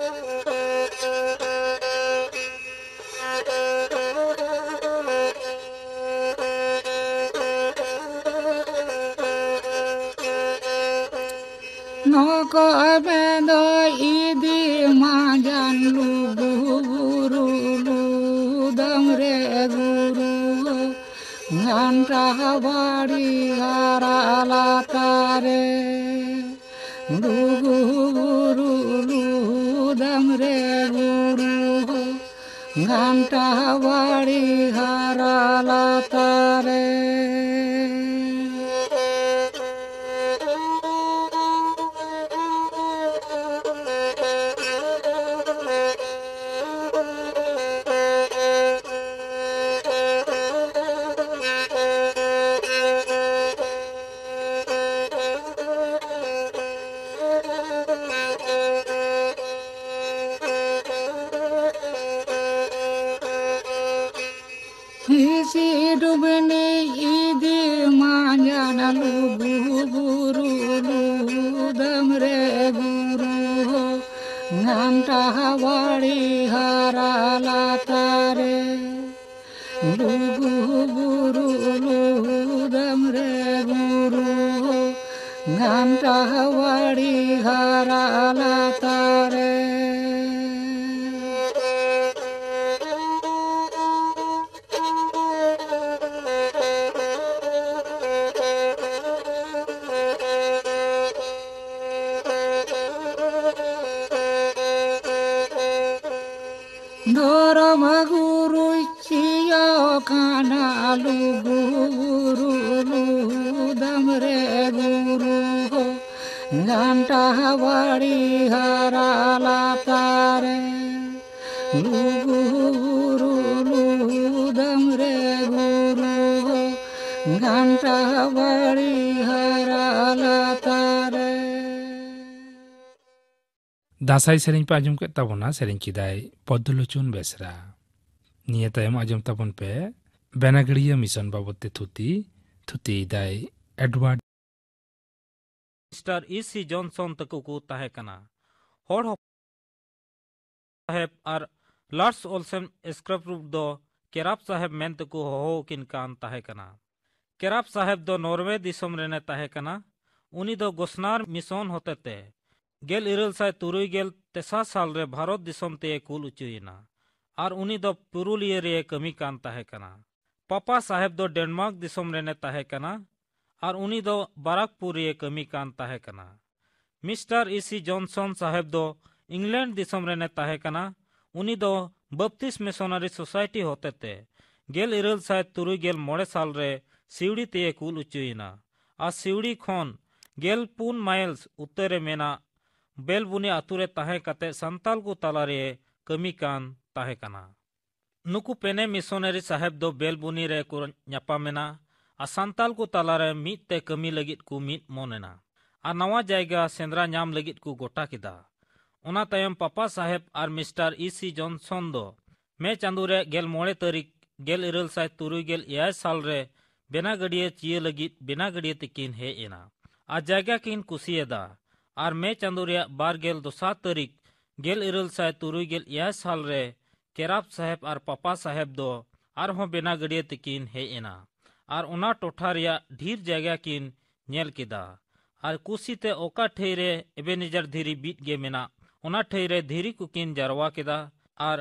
ᱠᱚ ᱢᱮᱱᱫᱚ ᱤᱫᱤ ᱢᱟᱸᱡᱟᱱ ᱞᱩᱜᱩ ᱵᱩᱨᱩ ᱞᱩᱫᱟᱢ ᱨᱮ ᱜᱩᱨᱩ, ᱜᱷᱟᱱᱴᱟ ᱵᱟᱲᱤ ᱦᱟᱨᱟ ᱞᱟᱛᱟᱨ ᱨᱮ᱾ ᱞᱩᱜᱩ ᱵᱩᱨᱩ ᱞᱩᱫᱟᱢ ᱨᱮ ᱜᱩᱨᱩ, ᱜᱷᱟᱱᱴᱟ ᱵᱟᱲᱤ ᱦᱟᱨᱟ ᱞᱟᱛᱟᱨ ᱨᱮ᱾ ᱦᱤᱥᱤ ᱰᱩᱵᱱᱤ ᱤᱫᱤ ᱢᱟᱸᱡᱟᱱ ᱞᱩᱜᱩ ᱵᱩᱨᱩ ᱞᱩᱫᱟᱢ ᱨᱮ ᱜᱩᱨᱩ ᱦᱚ, ᱜᱷᱟᱱᱴᱟ ᱵᱟᱲᱤ ᱦᱟᱨᱟ ᱞᱟᱛᱟᱨ ᱨᱮ᱾ ᱞᱩᱜᱩ ᱵᱩᱨᱩ ᱞᱩᱫᱟᱢ ᱨᱮ ᱜᱩᱨᱩ ᱦᱚ, ᱜᱷᱟᱱᱴᱟ ᱵᱟᱲᱤ ᱦᱟᱨᱟ ᱞᱟᱛᱟᱨ ᱨᱮ᱾ ᱫᱷᱚᱨᱚᱢ ᱜᱩᱨᱩᱭ ᱪᱤᱭᱟᱹ ᱠᱟᱱᱟ ᱞᱩᱜᱩ ᱵᱩᱨᱩ ᱞᱩᱫᱟᱢ ᱨᱮ ᱜᱩᱨᱩ ᱦᱚ, ᱜᱷᱟᱱᱴᱟ ᱵᱟᱲᱤ ᱦᱟᱨᱟ ᱞᱟᱛᱟᱨ ᱨᱮ᱾ ᱞᱩᱜᱩ ᱵᱩᱨᱩ ᱞᱩᱫᱟᱢ ᱨᱮ ᱜᱩᱨᱩ ᱦᱚ, ᱜᱷᱟᱱᱴᱟ ᱵᱟᱲᱤ ᱦᱟᱨᱟ ᱞᱟᱛᱟᱨ ᱨᱮ᱾ ᱫᱟᱸᱥᱟᱭ ᱥᱮᱨᱮᱧ ᱯᱮ ᱟᱸᱡᱚᱢ ᱠᱮᱫ ᱛᱟᱵᱚᱱᱟ, ᱥᱮᱨᱮᱧ ᱠᱮᱫᱟᱭ ᱯᱚᱫᱽᱫᱚᱞᱳᱪᱚᱱ ᱵᱮᱥᱨᱟ᱾ ᱱᱤᱭᱟᱹ ᱛᱟᱭᱚᱢ ᱟᱸᱡᱚᱢ ᱛᱟᱵᱚᱱ ᱯᱮ ᱵᱮᱱᱟᱜᱟᱹᱲᱤᱭᱟᱹ ᱢᱤᱥᱚᱱ ᱵᱟᱵᱚᱛ ᱛᱮ ᱛᱷᱩᱛᱤ, ᱛᱷᱩᱛᱤᱭᱮᱫᱟᱭ ᱮᱰᱣᱟᱨᱰ᱾ ᱢᱤᱥᱴᱟᱨ ᱤ ᱥᱤ ᱡᱚᱱᱥᱚᱱ ᱛᱟᱠᱚ ᱠᱚ ᱛᱟᱦᱮᱸ ᱠᱟᱱᱟ᱾ ᱦᱚᱲ ᱦᱚᱯᱚᱱ ᱥᱟᱦᱮᱵ ᱟᱨ ᱞᱟᱨᱥ ᱳᱞᱥᱮᱱ ᱥᱠᱨᱮᱯ ᱨᱩᱯ ᱫᱚ ᱠᱮᱨᱟᱯ ᱥᱟᱦᱮᱵ ᱢᱮᱱ ᱛᱮᱠᱚ ᱦᱚᱦᱚᱣᱟᱠᱤᱱ ᱠᱟᱱ ᱛᱟᱦᱮᱸ ᱠᱟᱱᱟ᱾ ᱠᱮᱨᱟᱯ ᱥᱟᱦᱮᱵ ᱫᱚ ᱱᱚᱨᱣᱮ ᱫᱤᱥᱚᱢ ᱨᱮᱱᱮ ᱛᱟᱦᱮᱸ ᱠᱟᱱᱟ᱾ ᱩᱱᱤ ᱫᱚ ᱜᱚᱥᱱᱟᱨ ᱢᱤᱥᱚᱱ ᱦᱚᱛᱮᱛᱮ ᱜᱮᱞ ᱤᱨᱟᱹᱞ ᱥᱟᱭ ᱛᱩᱨᱩᱭ ᱜᱮᱞ ᱛᱮᱥᱟᱨ ᱥᱟᱞ ᱨᱮ ᱵᱷᱟᱨᱚᱛ ᱫᱤᱥᱚᱢ ᱛᱮᱭ ᱠᱩᱞ ᱚᱪᱚᱭᱮᱱᱟ ᱟᱨ ᱩᱱᱤ ᱫᱚ ᱯᱩᱨᱩᱞᱤᱭᱟᱹ ᱨᱮᱭ ᱠᱟᱹᱢᱤ ᱠᱟᱱ ᱛᱟᱦᱮᱸ ᱠᱟᱱᱟ᱾ ᱯᱟᱯᱟ ᱥᱟᱦᱮᱵ ᱫᱚ ᱰᱮᱱᱢᱟᱨᱠ ᱫᱤᱥᱚᱢ ᱨᱮᱱᱮ ᱛᱟᱦᱮᱸ ᱠᱟᱱᱟ ᱟᱨ ᱩᱱᱤ ᱫᱚ ᱵᱟᱨᱟᱠᱯᱩᱨ ᱨᱮᱭ ᱠᱟᱹᱢᱤ ᱠᱟᱱ ᱛᱟᱦᱮᱸ ᱠᱟᱱᱟ᱾ ᱢᱤᱥᱴᱟᱨ ᱤ ᱥᱤ ᱡᱚᱱᱥᱚᱱ ᱥᱟᱦᱮᱵ ᱫᱚ ᱤᱝᱞᱮᱱᱰ ᱫᱤᱥᱚᱢ ᱨᱮᱱᱮ ᱛᱟᱦᱮᱸ ᱠᱟᱱᱟ᱾ ᱩᱱᱤ ᱫᱚ ᱵᱟᱯᱛᱤᱥ ᱢᱤᱥᱚᱱᱟᱨᱤ ᱥᱳᱥᱟᱭᱴᱤ ᱦᱚᱛᱮᱛᱮ ᱜᱮᱞ ᱤᱨᱟᱹᱞ ᱥᱟᱭ ᱛᱩᱨᱩᱭ ᱜᱮᱞ ᱢᱚᱬᱮ ᱥᱟᱞ ᱨᱮ ᱥᱤᱣᱲᱤ ᱛᱮᱭ ᱠᱩᱞ ᱚᱪᱚᱭᱮᱱᱟ ᱟᱨ ᱥᱤᱣᱲᱤ ᱠᱷᱚᱱ ᱜᱮᱞ ᱯᱩᱱ ᱢᱟᱭᱤᱞᱥ ᱩᱛᱛᱚᱨ ᱨᱮ ᱢᱮᱱᱟᱜ ᱵᱮᱞᱵᱩᱱᱤ ᱟᱛᱳ ᱨᱮ ᱛᱟᱦᱮᱸ ᱠᱟᱛᱮ ᱥᱟᱱᱛᱟᱞ ᱠᱚ ᱛᱟᱞᱟᱨᱮ ᱠᱟᱹᱢᱤ ᱠᱟᱱ ᱛᱟᱦᱮᱸ ᱠᱟᱱᱟ᱾ ᱱᱩᱠᱩ ᱯᱮᱱᱮ ᱢᱤᱥᱚᱱᱟᱨᱤ ᱥᱟᱦᱮᱵ ᱫᱚ ᱵᱮᱞᱵᱩᱱᱤ ᱨᱮ ᱠᱚ ᱧᱟᱯᱟᱢ ᱮᱱᱟ ᱟᱨ ᱥᱟᱱᱛᱟᱞ ᱠᱚ ᱛᱟᱞᱟᱨᱮ ᱢᱤᱫ ᱛᱮ ᱠᱟᱹᱢᱤ ᱞᱟᱹᱜᱤᱫ ᱠᱚ ᱢᱤᱫ ᱢᱚᱱ ᱮᱱᱟ ᱟᱨ ᱱᱟᱣᱟ ᱡᱟᱭᱜᱟ ᱥᱮᱸᱫᱽᱨᱟ ᱧᱟᱢ ᱞᱟᱹᱜᱤᱫ ᱠᱚ ᱜᱚᱴᱟ ᱠᱮᱫᱟ᱾ ᱚᱱᱟ ᱛᱟᱭᱚᱢ ᱯᱟᱯᱟ ᱥᱟᱦᱮᱵ ᱟᱨ ᱢᱤᱥᱴᱟᱨ ᱤ ᱥᱤ ᱡᱚᱱᱥᱚᱱ ᱫᱚ ᱢᱮ ᱪᱟᱸᱫᱳ ᱨᱮᱭᱟᱜ ᱜᱮᱞ ᱢᱚᱬᱮ ᱛᱟᱹᱨᱤᱠᱷ ᱜᱮᱞ ᱤᱨᱟᱹᱞ ᱥᱟᱭ ᱛᱩᱨᱩᱭ ᱜᱮᱞ ᱮᱭᱟᱭ ᱥᱟᱞ ᱨᱮ ᱵᱮᱱᱟ ᱜᱟᱹᱰᱭᱟᱹ ᱪᱤᱭᱟᱹ ᱞᱟᱹᱜᱤᱫ ᱵᱮᱱᱟ ᱜᱟᱹᱰᱭᱟᱹ ᱛᱮᱠᱤᱱ ᱦᱮᱡ ᱮᱱᱟ ᱟᱨ ᱡᱟᱭᱜᱟ ᱠᱤᱱ ᱠᱩᱥᱤᱭᱟᱫᱟ ᱟᱨ ᱢᱮ ᱪᱟᱸᱫᱳ ᱨᱮᱭᱟᱜ ᱵᱟᱨ ᱜᱮᱞ ᱫᱚᱥᱟᱨ ᱛᱟᱹᱨᱤᱠᱷ ᱜᱮᱞ ᱤᱨᱟᱹᱞ ᱥᱟᱭ ᱛᱩᱨᱩᱭ ᱜᱮᱞ ᱮᱭᱟᱭ ᱥᱟᱞ ᱨᱮ ᱠᱮᱨᱟᱯ ᱥᱟᱦᱮᱵ ᱟᱨ ᱯᱟᱯᱟ ᱥᱟᱦᱮᱵ ᱫᱚ ᱟᱨᱦᱚᱸ ᱵᱮᱱᱟ ᱜᱟᱹᱰᱭᱟᱹ ᱛᱮᱠᱤᱱ ᱦᱮᱡ ᱮᱱᱟ ᱟᱨ ᱚᱱᱟ ᱴᱚᱴᱷᱟ ᱨᱮᱭᱟᱜ ᱰᱷᱤᱨ ᱡᱟᱭᱜᱟ ᱠᱤᱱ ᱧᱮᱞ ᱠᱮᱫᱟ ᱟᱨ ᱠᱩᱥᱤᱛᱮ ᱚᱠᱟ ᱴᱷᱟᱹᱭ ᱨᱮ ᱮᱵᱮᱱᱮᱡᱟᱨ ᱫᱷᱤᱨᱤ ᱵᱤᱫ ᱜᱮ ᱢᱮᱱᱟᱜ ᱚᱱᱟ ᱴᱷᱟᱹᱭ ᱨᱮ ᱫᱷᱤᱨᱤ ᱠᱚᱠᱤᱱ ᱡᱟᱨᱣᱟ ᱠᱮᱫᱟ ᱟᱨ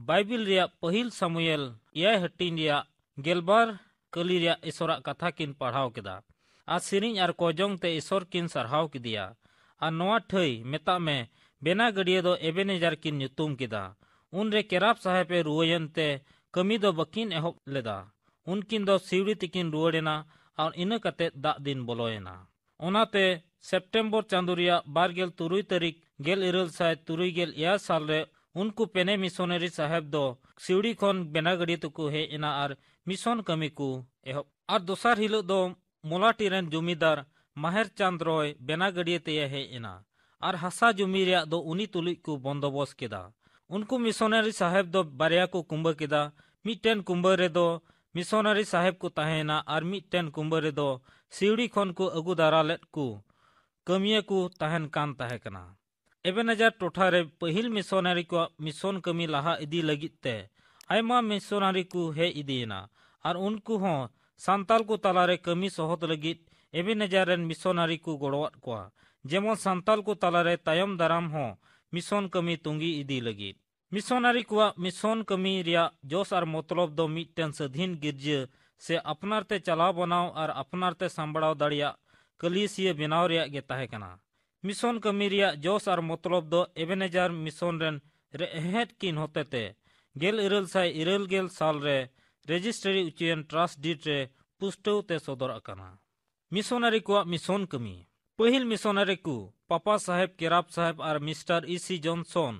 ᱵᱟᱭᱵᱤᱞ ᱨᱮᱭᱟᱜ ᱯᱟᱹᱦᱤᱞ ᱥᱟᱢᱩᱭᱮᱞ ᱮᱭᱟᱭ ᱦᱟᱹᱴᱤᱧ ᱨᱮᱭᱟᱜ ᱜᱮᱞᱵᱟᱨ ᱠᱟᱹᱞᱤ ᱨᱮᱭᱟᱜ ᱤᱥᱚᱨᱟᱜ ᱠᱟᱛᱷᱟ ᱠᱤᱱ ᱯᱟᱲᱦᱟᱣ ᱠᱮᱫᱟ ᱟᱨ ᱥᱮᱨᱮᱧ ᱟᱨ ᱠᱚᱡᱚᱝ ᱛᱮ ᱤᱥᱚᱨ ᱠᱤᱱ ᱥᱟᱨᱦᱟᱣ ᱠᱮᱫᱮᱭᱟ᱾ ᱟᱨ ᱱᱚᱣᱟ ᱴᱷᱟᱹᱭ ᱢᱮᱛᱟᱜ ᱢᱮ ᱵᱮᱱᱟ ᱜᱟᱹᱰᱭᱟᱹ ᱫᱚ ᱮᱵᱮᱱᱮᱡᱟᱨ ᱠᱤᱱ ᱧᱩᱛᱩᱢ ᱠᱮᱫᱟ᱾ ᱩᱱᱨᱮ ᱠᱮᱨᱟᱯ ᱥᱟᱦᱮᱵ ᱮ ᱨᱩᱣᱟᱹᱭᱮᱱ ᱛᱮ ᱠᱟᱹᱢᱤ ᱫᱚ ᱵᱟᱹᱠᱤᱱ ᱮᱦᱚᱵ ᱞᱮᱫᱟ᱾ ᱩᱱᱠᱤᱱ ᱫᱚ ᱥᱤᱣᱲᱤ ᱛᱮᱠᱤᱱ ᱨᱩᱣᱟᱹᱲ ᱮᱱᱟ ᱟᱨ ᱤᱱᱟᱹ ᱠᱟᱛᱮ ᱫᱟᱜ ᱫᱤᱱ ᱵᱚᱞᱚᱭᱮᱱᱟ᱾ ᱚᱱᱟᱛᱮ ᱥᱮᱯᱴᱮᱢᱵᱚᱨ ᱪᱟᱸᱫᱳ ᱨᱮᱭᱟᱜ ᱵᱟᱨ ᱜᱮᱞ ᱛᱩᱨᱩᱭ ᱛᱟᱹᱨᱤᱠᱷ ᱜᱮᱞ ᱤᱨᱟᱹᱞ ᱥᱟᱭ ᱛᱩᱨᱩᱭ ᱜᱮᱞ ᱮᱭᱟᱭ ᱥᱟᱞ ᱨᱮ ᱩᱱᱠᱩ ᱯᱮᱱᱮ ᱢᱤᱥᱚᱱᱟᱨᱤ ᱥᱟᱦᱮᱵ ᱫᱚ ᱥᱤᱣᱲᱤ ᱠᱷᱚᱱ ᱵᱮᱱᱟ ᱜᱟᱹᱰᱭᱟᱹ ᱛᱮᱠᱚ ᱦᱮᱡ ᱮᱱᱟ ᱟᱨ ᱢᱤᱥᱚᱱ ᱠᱟᱹᱢᱤ ᱠᱚ ᱮᱦᱚᱵ᱾ ᱟᱨ ᱫᱚᱥᱟᱨ ᱦᱤᱞᱳᱜ ᱫᱚ ᱢᱚᱞᱟᱴᱤ ᱨᱮᱱ ᱡᱚᱢᱤᱫᱟᱨ ᱢᱟᱦᱮᱨ ᱪᱟᱸᱫᱽ ᱨᱚᱭ ᱵᱮᱱᱟ ᱜᱟᱹᱰᱭᱟᱹ ᱛᱮᱭ ᱦᱮᱡ ᱮᱱᱟ ᱟᱨ ᱦᱟᱥᱟ ᱡᱚᱢᱤ ᱨᱮᱭᱟᱜ ᱫᱚ ᱩᱱᱤ ᱛᱩᱞᱩᱡ ᱠᱚ ᱵᱚᱱᱫᱚᱵᱚᱥ ᱠᱮᱫᱟ᱾ ᱩᱱᱠᱩ ᱢᱤᱥᱚᱱᱟᱨᱤ ᱥᱟᱦᱮᱵ ᱫᱚ ᱵᱟᱨᱭᱟ ᱠᱚ ᱠᱩᱸᱵᱟᱹ ᱠᱮᱫᱟ᱾ ᱢᱤᱫᱴᱮᱱ ᱠᱩᱸᱵᱟᱹ ᱨᱮᱫᱚ ᱢᱤᱥᱚᱱᱟᱨᱤ ᱥᱟᱦᱮᱵ ᱠᱚ ᱛᱟᱦᱮᱸᱭᱮᱱᱟ ᱟᱨ ᱢᱤᱫᱴᱮᱱ ᱠᱩᱸᱵᱟᱹ ᱨᱮᱫᱚ ᱥᱤᱣᱲᱤ ᱠᱷᱚᱱ ᱠᱚ ᱟᱹᱜᱩ ᱫᱟᱨᱟ ᱞᱮᱫ ᱠᱚ ᱠᱟᱹᱢᱤᱭᱟᱹ ᱠᱚ ᱛᱟᱦᱮᱱ ᱠᱟᱱ ᱛᱟᱦᱮᱸ ᱠᱟᱱᱟ᱾ ᱮᱵᱮᱱᱮᱡᱟᱨ ᱴᱚᱴᱷᱟ ᱨᱮ ᱯᱟᱹᱦᱤᱞ ᱢᱤᱥᱚᱱᱟᱨᱤ ᱠᱚᱣᱟᱜ ᱢᱤᱥᱚᱱ ᱠᱟᱹᱢᱤ ᱞᱟᱦᱟ ᱤᱫᱤ ᱞᱟᱹᱜᱤᱫ ᱛᱮ ᱟᱭᱢᱟ ᱢᱤᱥᱚᱱᱟᱨᱤ ᱠᱚ ᱦᱮᱡ ᱤᱫᱤᱭᱮᱱᱟ ᱟᱨ ᱩᱱᱠᱩ ᱦᱚᱸ ᱥᱟᱱᱛᱟᱞ ᱠᱚ ᱛᱟᱞᱟᱨᱮ ᱠᱟᱹᱢᱤ ᱥᱚᱦᱚᱫ ᱞᱟᱹᱜᱤᱫ ᱮᱵᱮᱱᱮᱡᱟᱨ ᱨᱮᱱ ᱢᱤᱥᱚᱱᱟᱨᱤ ᱠᱚ ᱜᱚᱲᱚᱣᱟᱫ ᱠᱚᱣᱟ᱾ ᱡᱮᱢᱚᱱ ᱥᱟᱱᱛᱟᱞ ᱠᱚ ᱛᱟᱞᱟᱨᱮ ᱛᱟᱭᱚᱢ ᱫᱟᱨᱟᱢ ᱦᱚᱸ ᱢᱤᱥᱚᱱ ᱠᱟᱹᱢᱤ ᱛᱩᱸᱜᱤ ᱤᱫᱤ ᱞᱟᱹᱜᱤᱫ᱾ ᱢᱤᱥᱚᱱᱟᱨᱤ ᱠᱚᱣᱟᱜ ᱢᱤᱥᱚᱱ ᱠᱟᱹᱢᱤ ᱨᱮᱭᱟᱜ ᱡᱚᱥ ᱟᱨ ᱢᱚᱛᱞᱚᱵ ᱫᱚ ᱢᱤᱫᱴᱮᱱ ᱥᱟᱹᱫᱷᱤᱱ ᱜᱤᱨᱡᱟᱹ ᱥᱮ ᱟᱯᱱᱟᱨ ᱛᱮ ᱪᱟᱞᱟᱣ ᱵᱟᱱᱟᱣ ᱟᱨ ᱟᱯᱱᱟᱨ ᱛᱮ ᱥᱟᱢᱵᱲᱟᱣ ᱫᱟᱲᱮᱭᱟᱜ ᱠᱟᱹᱞᱤᱭᱟᱹᱥᱤᱭᱟᱹ ᱵᱮᱱᱟᱣ ᱨᱮᱭᱟᱜ ᱜᱮ ᱛᱟᱦᱮᱸ ᱠᱟᱱᱟ᱾ ᱢᱤᱥᱚᱱ ᱠᱟᱹᱢᱤ ᱨᱮᱭᱟᱜ ᱡᱚᱥ ᱟᱨ ᱢᱚᱛᱞᱚᱵ ᱫᱚ ᱮᱵᱮᱱᱮᱡᱟᱨ ᱢᱤᱥᱚᱱ ᱨᱮᱱ ᱨᱮᱦᱮᱫ ᱠᱤᱱ ᱦᱚᱛᱮᱛᱮ ᱜᱮᱞ ᱤᱨᱟᱹᱞ ᱥᱟᱭ ᱤᱨᱟᱹᱞ ᱜᱮᱞ ᱥᱟᱞ ᱨᱮ ᱨᱮᱡᱤᱥᱴᱨᱤ ᱩᱪᱩᱭᱮᱱ ᱴᱨᱟᱥᱴ ᱰᱤᱰ ᱨᱮ ᱯᱩᱥᱴᱟᱹᱣ ᱛᱮ ᱥᱚᱫᱚᱨ ᱟᱠᱟᱱᱟ᱾ ᱢᱤᱥᱚᱱᱟᱨᱤ ᱠᱚᱣᱟᱜ ᱢᱤᱥᱚᱱ ᱠᱟᱹᱢᱤ᱾ ᱯᱟᱹᱦᱤᱞ ᱢᱤᱥᱚᱱᱟᱨᱤ ᱠᱚ ᱯᱟᱯᱟ ᱥᱟᱦᱮᱵ, ᱠᱮᱨᱟᱯ ᱥᱟᱦᱮᱵ ᱟᱨ ᱢᱤᱥᱴᱟᱨ ᱤ ᱥᱤ ᱡᱚᱱᱥᱚᱱ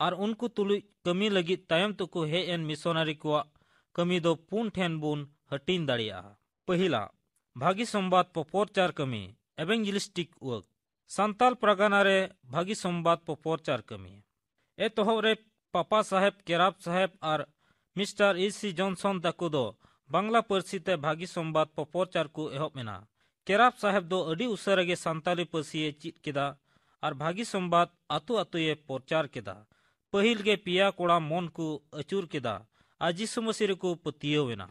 ᱟᱨ ᱩᱱᱠᱩ ᱛᱩᱞᱩᱡ ᱠᱟᱹᱢᱤ ᱞᱟᱹᱜᱤᱫ ᱛᱟᱭᱚᱢ ᱛᱮᱠᱚ ᱦᱮᱡ ᱮᱱ ᱢᱤᱥᱚᱱᱟᱨᱤ ᱠᱚᱣᱟᱜ ᱠᱟᱹᱢᱤ ᱫᱚ ᱯᱩᱱ ᱴᱷᱮᱱ ᱵᱚᱱ ᱦᱟᱹᱴᱤᱧ ᱫᱟᱲᱮᱭᱟᱜᱼᱟ᱾ ᱯᱟᱹᱦᱤᱞᱟ, ᱵᱷᱟᱹᱜᱤ ᱥᱚᱢᱵᱟᱫ ᱯᱚᱯᱚᱨᱪᱟᱨ ᱠᱟᱹᱢᱤ, evangelistic work᱾ ᱥᱟᱱᱛᱟᱞ ᱯᱨᱟᱜᱟᱱᱟ ᱨᱮ ᱵᱷᱟᱹᱜᱤ ᱥᱚᱢᱵᱟᱫ ᱯᱚᱯᱚᱨᱪᱟᱨ ᱠᱟᱹᱢᱤ᱾ ᱮᱛᱚᱦᱚᱵ ᱨᱮ ᱯᱟᱯᱟ ᱥᱟᱦᱮᱵ, ᱠᱮᱨᱟᱯ ᱥᱟᱦᱮᱵ ᱟᱨ ᱢᱤᱥᱴᱟᱨ ᱤ ᱥᱤ ᱡᱚᱱᱥᱚᱱ ᱛᱟᱠᱚ ᱫᱚ ᱵᱟᱝᱞᱟ ᱯᱟᱹᱨᱥᱤ ᱛᱮ ᱵᱷᱟᱹᱜᱤ ᱥᱚᱢᱵᱟᱫ ᱯᱚᱯᱚᱨᱪᱟᱨ ᱠᱚ ᱮᱦᱚᱵ ᱮᱱᱟ᱾ ᱠᱮᱨᱟᱯ ᱥᱟᱦᱮᱵ ᱫᱚ ᱟᱹᱰᱤ ᱩᱥᱟᱹᱨᱟ ᱜᱮ ᱥᱟᱱᱛᱟᱞᱤ ᱯᱟᱹᱨᱥᱤᱭᱮ ᱪᱮᱫ ᱠᱮᱫᱟ ᱟᱨ ᱵᱷᱟᱹᱜᱤ ᱥᱚᱢᱵᱟᱫ ᱟᱹᱛᱩ ᱟᱹᱛᱩᱭᱮ ᱯᱚᱨᱪᱟᱨ ᱠᱮᱫᱟ᱾ ᱯᱟᱹᱦᱤᱞ ᱜᱮ ᱯᱮᱭᱟ ᱠᱚᱲᱟ ᱢᱚᱱ ᱠᱚ ᱟᱹᱪᱩᱨ ᱠᱮᱫᱟ ᱟᱨ ᱡᱤᱥᱩ ᱢᱟᱹᱥᱤ ᱨᱮᱠᱚ ᱯᱟᱹᱛᱭᱟᱹᱣ ᱮᱱᱟ᱾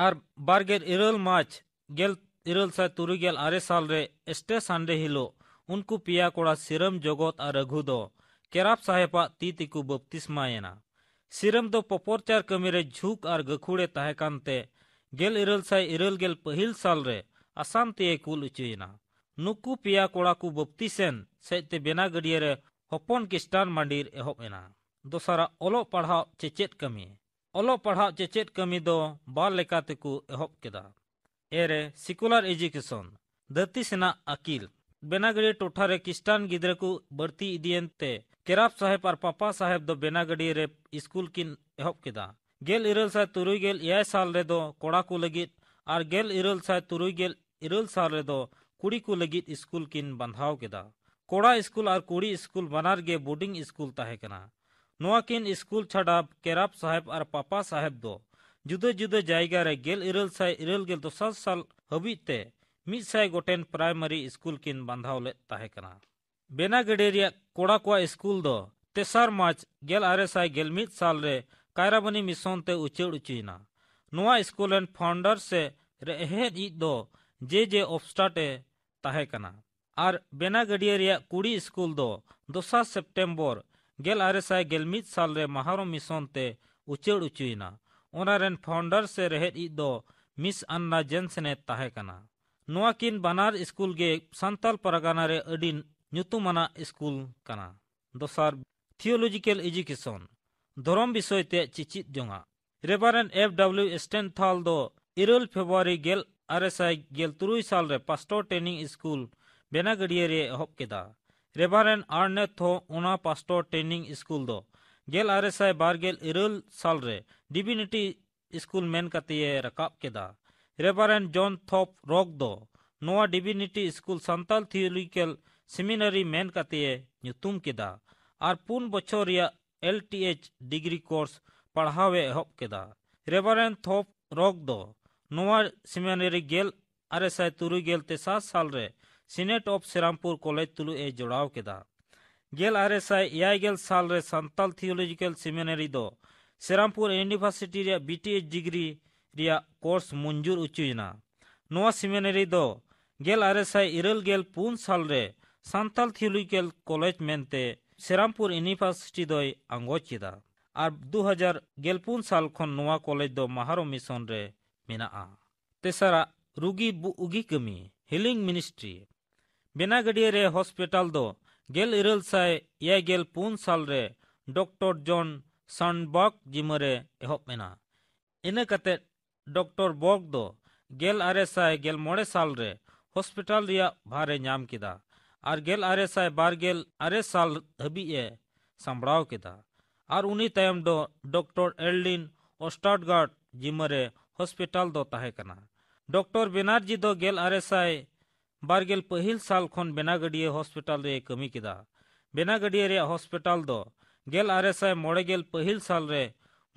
ᱟᱨ ᱵᱟᱨᱜᱮᱞ ᱤᱨᱟᱹᱞ ᱢᱟᱨᱪ ᱜᱮᱞ ᱤᱨᱟᱹᱞ ᱥᱟᱭ ᱛᱩᱨᱩᱭ ᱜᱮᱞ ᱟᱨᱮ ᱥᱟᱞ ᱨᱮ ᱮᱥᱴᱮ ᱥᱟᱱᱰᱮ ᱦᱤᱞᱳᱜ ᱩᱱᱠᱩ ᱯᱮᱭᱟ ᱠᱚᱲᱟ ᱥᱤᱨᱟᱢ ᱡᱚᱜᱚᱛ ᱟᱨ ᱨᱟᱹᱜᱷᱩ ᱫᱚ ᱠᱮᱨᱟᱯ ᱥᱟᱦᱮᱵᱟᱜ ᱛᱤ ᱛᱮᱠᱚ ᱵᱟᱯᱛᱤᱥᱢᱟᱭᱮᱱᱟ᱾ ᱥᱤᱨᱟᱢ ᱫᱚ ᱯᱚᱯᱚᱨᱪᱟᱨ ᱠᱟᱹᱢᱤ ᱨᱮ ᱡᱷᱩᱸᱠ ᱟᱨ ᱜᱟᱹᱠᱷᱩᱲᱮ ᱛᱟᱦᱮᱸ ᱠᱟᱱᱛᱮ ᱜᱮᱞ ᱤᱨᱟᱹᱞ ᱥᱟᱭ ᱤᱨᱟᱹᱞ ᱜᱮᱞ ᱯᱟᱹᱦᱤᱞ ᱥᱟᱞ ᱨᱮ ᱟᱥᱟᱢ ᱛᱮᱭᱮ ᱠᱩᱞ ᱚᱪᱚᱭᱮᱱᱟ᱾ ᱱᱩᱠᱩ ᱯᱮᱭᱟ ᱠᱚᱲᱟ ᱠᱚ ᱵᱟᱯᱛᱤᱥᱮᱱ ᱥᱮᱫ ᱛᱮ ᱵᱮᱱᱟ ᱜᱟᱹᱰᱭᱟᱹ ᱨᱮ ᱦᱚᱯᱚᱱ ᱠᱷᱤᱥᱴᱟᱱ ᱢᱟᱹᱱᱰᱤᱨ ᱮᱦᱚᱵ ᱮᱱᱟ᱾ ᱫᱚᱥᱟᱨᱟᱜ, ᱚᱞᱚᱜ ᱯᱟᱲᱦᱟᱣ ᱪᱮᱪᱮᱫ ᱠᱟᱹᱢᱤ᱾ ᱚᱞᱚᱜ ᱯᱟᱲᱦᱟᱣ ᱪᱮᱪᱮᱫ ᱠᱟᱹᱢᱤ ᱫᱚ ᱵᱟᱨ ᱞᱮᱠᱟ ᱛᱮᱠᱚ ᱮᱦᱚᱵ ᱠᱮᱫᱟ᱾ ᱮ ᱨᱮ, secular education, ᱫᱷᱟᱹᱨᱛᱤ ᱥᱮᱱᱟᱜ ᱟᱹᱠᱤᱞ᱾ ᱵᱮᱱᱟᱜᱟᱹᱲᱤ ᱴᱚᱴᱷᱟ ᱨᱮ ᱠᱷᱤᱥᱴᱟᱱ ᱜᱤᱫᱽᱨᱟᱹ ᱠᱚ ᱵᱟᱹᱲᱛᱤ ᱤᱫᱤᱭᱮᱱ ᱛᱮ ᱠᱮᱨᱟᱯ ᱥᱟᱦᱮᱵ ᱟᱨ ᱯᱟᱯᱟ ᱥᱟᱦᱮᱵ ᱫᱚ ᱵᱮᱱᱟᱜᱟᱹᱲᱤ ᱨᱮ ᱥᱠᱩᱞ ᱠᱤᱱ ᱮᱦᱚᱵ ᱠᱮᱫᱟ᱾ ᱜᱮᱞ ᱤᱨᱟᱹᱞ ᱥᱟᱭ ᱛᱩᱨᱩᱭ ᱜᱮᱞ ᱮᱭᱟᱭ ᱥᱟᱞ ᱨᱮᱫᱚ ᱠᱚᱲᱟ ᱠᱚ ᱞᱟᱹᱜᱤᱫ ᱟᱨ ᱜᱮᱞ ᱤᱨᱟᱹᱞ ᱥᱟᱭ ᱛᱩᱨᱩᱭ ᱜᱮᱞ ᱤᱨᱟᱹᱞ ᱥᱟᱞ ᱨᱮᱫᱚ ᱠᱩᱲᱤ ᱠᱚ ᱞᱟᱹᱜᱤᱫ ᱥᱠᱩᱞ ᱠᱤᱱ ᱵᱟᱸᱫᱷᱟᱣ ᱠᱮᱫᱟ᱾ ᱠᱚᱲᱟ ᱥᱠᱩᱞ ᱟᱨ ᱠᱩᱲᱤ ᱥᱠᱩᱞ ᱵᱟᱱᱟᱨ ᱜᱮ ᱵᱳᱨᱰᱤᱝ ᱥᱠᱩᱞ ᱛᱟᱦᱮᱸ ᱠᱟᱱᱟ᱾ ᱱᱚᱣᱟ ᱠᱤᱱ ᱥᱠᱩᱞ ᱪᱷᱟᱰᱟ ᱠᱮᱨᱟᱯ ᱥᱟᱦᱮᱵ ᱟᱨ ᱯᱟᱯᱟ ᱥᱟᱦᱮᱵ ᱫᱚ ᱡᱩᱫᱟᱹ ᱡᱩᱫᱟᱹ ᱡᱟᱭᱜᱟ ᱨᱮ ᱜᱮᱞ ᱤᱨᱟᱹᱞ ᱥᱟᱭ ᱤᱨᱟᱹᱞ ᱜᱮᱞ ᱫᱚᱥᱟᱨ ᱥᱟᱞ ᱦᱟᱹᱵᱤᱡ ᱛᱮ ᱢᱤᱫ ᱥᱟᱭ ᱜᱚᱴᱮᱱ ᱯᱨᱟᱭᱢᱟᱨᱤ ᱥᱠᱩᱞ ᱠᱤᱱ ᱵᱟᱸᱫᱷᱟᱣ ᱞᱮᱫ ᱛᱟᱦᱮᱸ ᱠᱟᱱᱟ᱾ ᱵᱮᱱᱟᱜᱟᱹᱰᱤ ᱨᱮᱭᱟᱜ ᱠᱚᱲᱟ ᱠᱚᱣᱟᱜ ᱥᱠᱩᱞ ᱫᱚ ᱛᱮᱥᱟᱨ ᱢᱟᱨᱪ ᱜᱮᱞ ᱟᱨᱮ ᱥᱟᱭ ᱜᱮᱞ ᱢᱤᱫ ᱥᱟᱞ ᱨᱮ ᱠᱟᱭᱨᱟᱵᱟᱱᱤ ᱢᱤᱥᱚᱱ ᱛᱮ ᱩᱪᱟᱹᱲ ᱚᱪᱚᱭᱮᱱᱟ᱾ ᱱᱚᱣᱟ ᱥᱠᱩᱞ ᱨᱮᱱ ᱯᱷᱟᱣᱩᱱᱰᱟᱨ ᱥᱮ ᱨᱮᱦᱮᱫ ᱤᱡ ᱫᱚ ᱡᱮ ᱡᱮ ᱚᱵᱥᱴᱟᱴ ᱮ ᱛᱟᱦᱮᱸ ᱠᱟᱱᱟ᱾ ᱟᱨ ᱵᱮᱱᱟᱜᱟᱹᱰᱤᱭᱟᱹ ᱨᱮᱭᱟᱜ ᱠᱩᱲᱤ ᱥᱠᱩᱞ ᱫᱚ ᱫᱚᱥᱟᱨ ᱥᱮᱯᱴᱮᱢᱵᱚᱨ ᱜᱮᱞ ᱟᱨᱮ ᱥᱟᱭ ᱜᱮᱞ ᱢᱤᱫ ᱥᱟᱞ ᱨᱮ ᱢᱟᱦᱟᱨᱚ ᱢᱤᱥᱚᱱ ᱛᱮ ᱩᱪᱟᱹᱲ ᱚᱪᱚᱭᱮᱱᱟ᱾ ᱚᱱᱟ ᱨᱮᱱ ᱯᱷᱟᱣᱩᱱᱰᱟᱨ ᱥᱮ ᱨᱮᱦᱮᱫ ᱤᱡ ᱫᱚ ᱢᱤᱥ ᱟᱱᱱᱟ ᱡᱮᱱᱥᱮᱱ ᱮ ᱛᱟᱦᱮᱸ ᱠᱟᱱᱟ᱾ ᱱᱚᱣᱟ ᱠᱤᱱ ᱵᱟᱱᱟᱨ ᱥᱠᱩᱞ ᱜᱮ ᱥᱟᱱᱛᱟᱞ ᱯᱟᱨᱜᱟᱱᱟ ᱨᱮ ᱟᱹᱰᱤ ᱧᱩᱛᱩᱢᱟᱱᱟᱜ ᱥᱠᱩᱞ ᱠᱟᱱᱟ᱾ ᱫᱚᱥᱟᱨ, ᱛᱷᱤᱭᱳᱞᱚᱡᱤᱠᱮᱞ ᱮᱡᱩᱠᱮᱥᱚᱱ, ᱫᱷᱚᱨᱚᱢ ᱵᱤᱥᱚᱭ ᱛᱮ ᱪᱮᱪᱮᱫ ᱡᱚᱝᱟᱜ᱾ ᱨᱮᱵᱟᱨᱮᱱ ᱮᱯᱷ ᱰᱟᱵᱞᱤᱭᱩ ᱥᱴᱮᱱᱛᱷᱟᱞ ᱫᱚ ᱤᱨᱟᱹᱞ ᱯᱷᱮᱵᱨᱩᱣᱟᱨᱤ ᱜᱮᱞ ᱟᱨᱮ ᱥᱟᱭ ᱜᱮᱞ ᱛᱩᱨᱩᱭ ᱥᱟᱞ ᱨᱮ ᱯᱟᱥᱴᱚᱨ ᱴᱨᱮᱱᱤᱝ ᱥᱠᱩᱞ ᱵᱮᱱᱟᱜᱟᱹᱰᱤᱭᱟᱹ ᱨᱮ ᱮᱦᱚᱵ ᱠᱮᱫᱟ᱾ ᱨᱮᱵᱟᱨᱮᱱ ᱟᱨᱱᱮᱛᱷ ᱦᱚᱸ ᱚᱱᱟ ᱯᱟᱥᱴᱚᱨ ᱴᱨᱮᱱᱤᱝ ᱥᱠᱩᱞ ᱫᱚ ᱜᱮᱞ ᱟᱨᱮ ᱥᱟᱭ ᱵᱟᱨ ᱜᱮᱞ ᱤᱨᱟᱹᱞ ᱥᱟᱞ ᱨᱮ ᱰᱤᱵᱤᱱᱤᱴᱤ ᱥᱠᱩᱞ ᱢᱮᱱ ᱠᱟᱛᱮ ᱮ ᱨᱟᱠᱟᱵ ᱠᱮᱫᱟ᱾ ᱨᱮᱵᱟᱨᱮᱱ ᱡᱚᱱ ᱛᱷᱚᱯ ᱨᱚᱠ ᱫᱚ ᱱᱚᱣᱟ ᱰᱤᱵᱤᱱᱤᱴᱤ ᱥᱠᱩᱞ ᱥᱟᱱᱛᱟᱞ ᱛᱷᱤᱭᱳᱞᱚᱡᱤᱠᱮᱞ ᱥᱮᱢᱤᱱᱟᱨᱤ ᱢᱮᱱ ᱠᱟᱛᱮ ᱮ ᱧᱩᱛᱩᱢ ᱠᱮᱫᱟ ᱟᱨ ᱯᱩᱱ ᱵᱚᱪᱷᱚᱨ ᱨᱮᱭᱟᱜ L T H degree course ᱯᱟᱲᱦᱟᱣ ᱮ ᱮᱦᱚᱵ ᱠᱮᱫᱟ᱾ ᱨᱮᱵᱟᱨᱮᱱ ᱛᱷᱚᱯ ᱨᱚᱠ ᱫᱚ ᱱᱚᱣᱟ ᱥᱮᱢᱤᱱᱟᱨᱤ ᱜᱮᱞ ᱟᱨᱮ ᱥᱟᱭ ᱛᱩᱨᱩᱭ ᱜᱮᱞ ᱛᱮᱥᱟᱨ ᱥᱟᱞ ᱨᱮ ᱥᱤᱱᱮᱴ ᱚᱯᱷ ᱥᱮᱨᱟᱢᱯᱩᱨ ᱠᱚᱞᱮᱡᱽ ᱛᱩᱞᱩᱡ ᱮ ᱡᱚᱲᱟᱣ ᱠᱮᱫᱟ᱾ ᱜᱮᱞ ᱟᱨᱮ ᱥᱟᱭ ᱮᱭᱟᱭ ᱜᱮᱞ ᱥᱟᱞ ᱨᱮ ᱥᱟᱱᱛᱟᱞ ᱛᱷᱤᱭᱳᱞᱚᱡᱤᱠᱮᱞ ᱥᱮᱢᱤᱱᱟᱨᱤ ᱫᱚ ᱥᱮᱨᱟᱢᱯᱩᱨ ᱤᱭᱩᱱᱤᱵᱷᱟᱨᱥᱤᱴᱤ ᱨᱮᱭᱟᱜ ᱵᱤ ᱴᱤ ᱮᱭᱤᱪ ᱰᱤᱜᱽᱨᱤ ᱨᱮᱭᱟᱜ ᱠᱳᱨᱥ ᱢᱚᱧᱡᱩᱨ ᱚᱪᱚᱭᱮᱱᱟ᱾ ᱱᱚᱣᱟ ᱥᱮᱢᱤᱱᱟᱨᱤ ᱫᱚ ᱜᱮᱞ ᱟᱨᱮ ᱥᱟᱭ ᱤᱨᱟᱹᱞ ᱜᱮᱞ ᱯᱩᱱ ᱥᱟᱞ ᱨᱮ ᱥᱟᱱᱛᱟᱞ ᱛᱷᱤᱭᱳᱞᱚᱡᱤᱠᱮᱞ ᱠᱚᱞᱮᱡᱽ ᱢᱮᱱᱛᱮ ᱥᱮᱨᱟᱢᱯᱩᱨ ᱤᱭᱩᱱᱤᱵᱷᱟᱨᱥᱤᱴᱤ ᱫᱚᱭ ᱟᱸᱜᱚᱪ ᱠᱮᱫᱟ ᱟᱨ ᱫᱩ ᱦᱟᱡᱟᱨ ᱜᱮᱞ ᱯᱩᱱ ᱥᱟᱞ ᱠᱷᱚᱱ ᱱᱚᱣᱟ ᱠᱚᱞᱮᱡᱽ ᱫᱚ ᱢᱟᱦᱟᱨᱚ ᱢᱤᱥᱚᱱ ᱨᱮ ᱢᱮᱱᱟᱜᱼᱟ᱾ ᱛᱮᱥᱟᱨᱟᱜ, ᱨᱩᱜᱤ ᱵᱩᱜᱤ ᱠᱟᱹᱢᱤ, ᱦᱤᱞᱤᱝ ᱢᱤᱱᱤᱥᱴᱨᱤ᱾ ᱵᱮᱱᱟᱜᱟᱹᱰᱤᱭᱟᱹ ᱨᱮ ᱦᱚᱥᱯᱤᱴᱟᱞ ᱫᱚ ᱜᱮᱞ ᱤᱨᱟᱹᱞ ᱥᱟᱭ ᱮᱭᱟᱭ ᱜᱮᱞ ᱯᱩᱱ ᱥᱟᱞ ᱨᱮ ᱰᱚᱠᱴᱚᱨ ᱡᱚᱱ ᱥᱟᱱᱵᱟᱨᱜ ᱡᱤᱢᱟᱹ ᱨᱮ ᱮᱦᱚᱵ ᱮᱱᱟ᱾ ᱤᱱᱟᱹ ᱠᱟᱛᱮ ᱰᱚᱠᱴᱚᱨ ᱵᱚᱨᱜ ᱫᱚ ᱜᱮᱞ ᱟᱨᱮ ᱥᱟᱭ ᱜᱮᱞ ᱢᱚᱬᱮ ᱥᱟᱞ ᱨᱮ ᱦᱚᱥᱯᱤᱴᱟᱞ ᱨᱮᱭᱟᱜ ᱵᱷᱟᱨ ᱮ ᱧᱟᱢ ᱠᱮᱫᱟ ᱟᱨ ᱜᱮᱞ ᱟᱨᱮ ᱥᱟᱭ ᱵᱟᱨ ᱜᱮᱞ ᱟᱨᱮ ᱥᱟᱞ ᱦᱟᱹᱵᱤᱡ ᱮ ᱥᱟᱢᱵᱲᱟᱣ ᱠᱮᱫᱟ᱾ ᱟᱨ ᱩᱱᱤ ᱛᱟᱭᱚᱢ ᱫᱚ ᱰᱚᱠᱴᱚᱨ ᱮᱨᱞᱤᱱ ᱚᱥᱴᱟᱨᱜᱟᱨᱰ ᱡᱤᱢᱟᱹ ᱨᱮ ᱦᱚᱥᱯᱤᱴᱟᱞ ᱫᱚ ᱛᱟᱦᱮᱸ ᱠᱟᱱᱟ᱾ ᱰᱚᱠᱴᱚᱨ ᱵᱮᱱᱟᱨᱡᱤ ᱫᱚ ᱜᱮᱞ ᱟᱨᱮ ᱥᱟᱭ ᱵᱟᱨ ᱜᱮᱞ ᱯᱟᱹᱦᱤᱞ ᱥᱟᱞ ᱠᱷᱚᱱ ᱵᱮᱱᱟᱜᱟᱹᱰᱤᱭᱟᱹ ᱦᱚᱥᱯᱤᱴᱟᱞ ᱨᱮᱭ ᱠᱟᱹᱢᱤ ᱠᱮᱫᱟ᱾ ᱵᱮᱱᱟᱜᱟᱹᱰᱤᱭᱟᱹ ᱨᱮᱭᱟᱜ ᱦᱚᱥᱯᱤᱴᱟᱞ ᱫᱚ ᱜᱮᱞ ᱟᱨᱮ ᱥᱟᱭ ᱢᱚᱬᱮ ᱜᱮᱞ ᱯᱟᱹᱦᱤᱞ ᱥᱟᱞ ᱨᱮ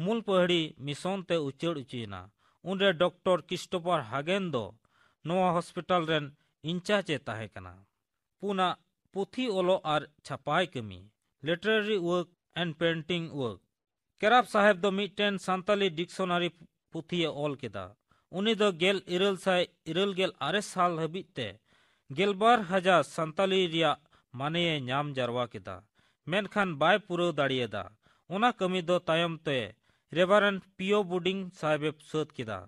ᱢᱩᱞ ᱯᱟᱹᱦᱲᱤ ᱢᱤᱥᱚᱱ ᱛᱮ ᱩᱪᱟᱹᱲ ᱚᱪᱚᱭᱮᱱᱟ᱾ ᱩᱱᱨᱮ ᱰᱚᱠᱴᱚᱨ ᱠᱨᱤᱥᱴᱳᱯᱷᱟᱨ ᱦᱟᱜᱮᱱ ᱫᱚ ᱱᱚᱣᱟ ᱦᱚᱥᱯᱤᱴᱟᱞ ᱨᱮᱱ ᱤᱱᱪᱟᱨᱡᱽ ᱮ ᱛᱟᱦᱮᱸ ᱠᱟᱱᱟ᱾ ᱯᱩᱱᱟᱜ, ᱯᱩᱛᱷᱤ ᱚᱞᱚᱜ ᱟᱨ ᱪᱷᱟᱯᱟᱭ ᱠᱟᱹᱢᱤ, literary work and printing work᱾ ᱠᱮᱨᱟᱯ ᱥᱟᱦᱮᱵᱽ ᱫᱚ ᱢᱤᱫᱴᱮᱱ ᱥᱟᱱᱛᱟᱞᱤ ᱰᱤᱠᱥᱚᱱᱟᱨᱤ ᱯᱩᱛᱷᱤᱭᱮ ᱚᱞ ᱠᱮᱫᱟ᱾ ᱩᱱᱤ ᱫᱚ ᱜᱮᱞ ᱤᱨᱟᱹᱞ ᱥᱟᱭ ᱤᱨᱟᱹᱞ ᱜᱮᱞ ᱟᱨᱮ ᱥᱟᱞ ᱦᱟᱹᱵᱤᱡ ᱛᱮ ᱜᱮᱞᱵᱟᱨ ᱦᱟᱡᱟᱨ ᱥᱟᱱᱛᱟᱞᱤ ᱨᱮᱭᱟᱜ ᱢᱟᱱᱮᱭᱮ ᱧᱟᱢ ᱡᱟᱨᱣᱟ ᱠᱮᱫᱟ, ᱢᱮᱱᱠᱷᱟᱱ ᱵᱟᱭ ᱯᱩᱨᱟᱹᱣ ᱫᱟᱲᱮᱭᱟᱫᱟ᱾ ᱚᱱᱟ ᱠᱟᱹᱢᱤ ᱫᱚ ᱛᱟᱭᱚᱢ ᱛᱮ ᱨᱮᱵᱷᱟᱨᱮᱱᱰ ᱯᱤᱭᱳ ᱵᱳᱨᱰᱤᱝ ᱥᱟᱦᱮᱵᱮ ᱥᱟᱹᱛ ᱠᱮᱫᱟ᱾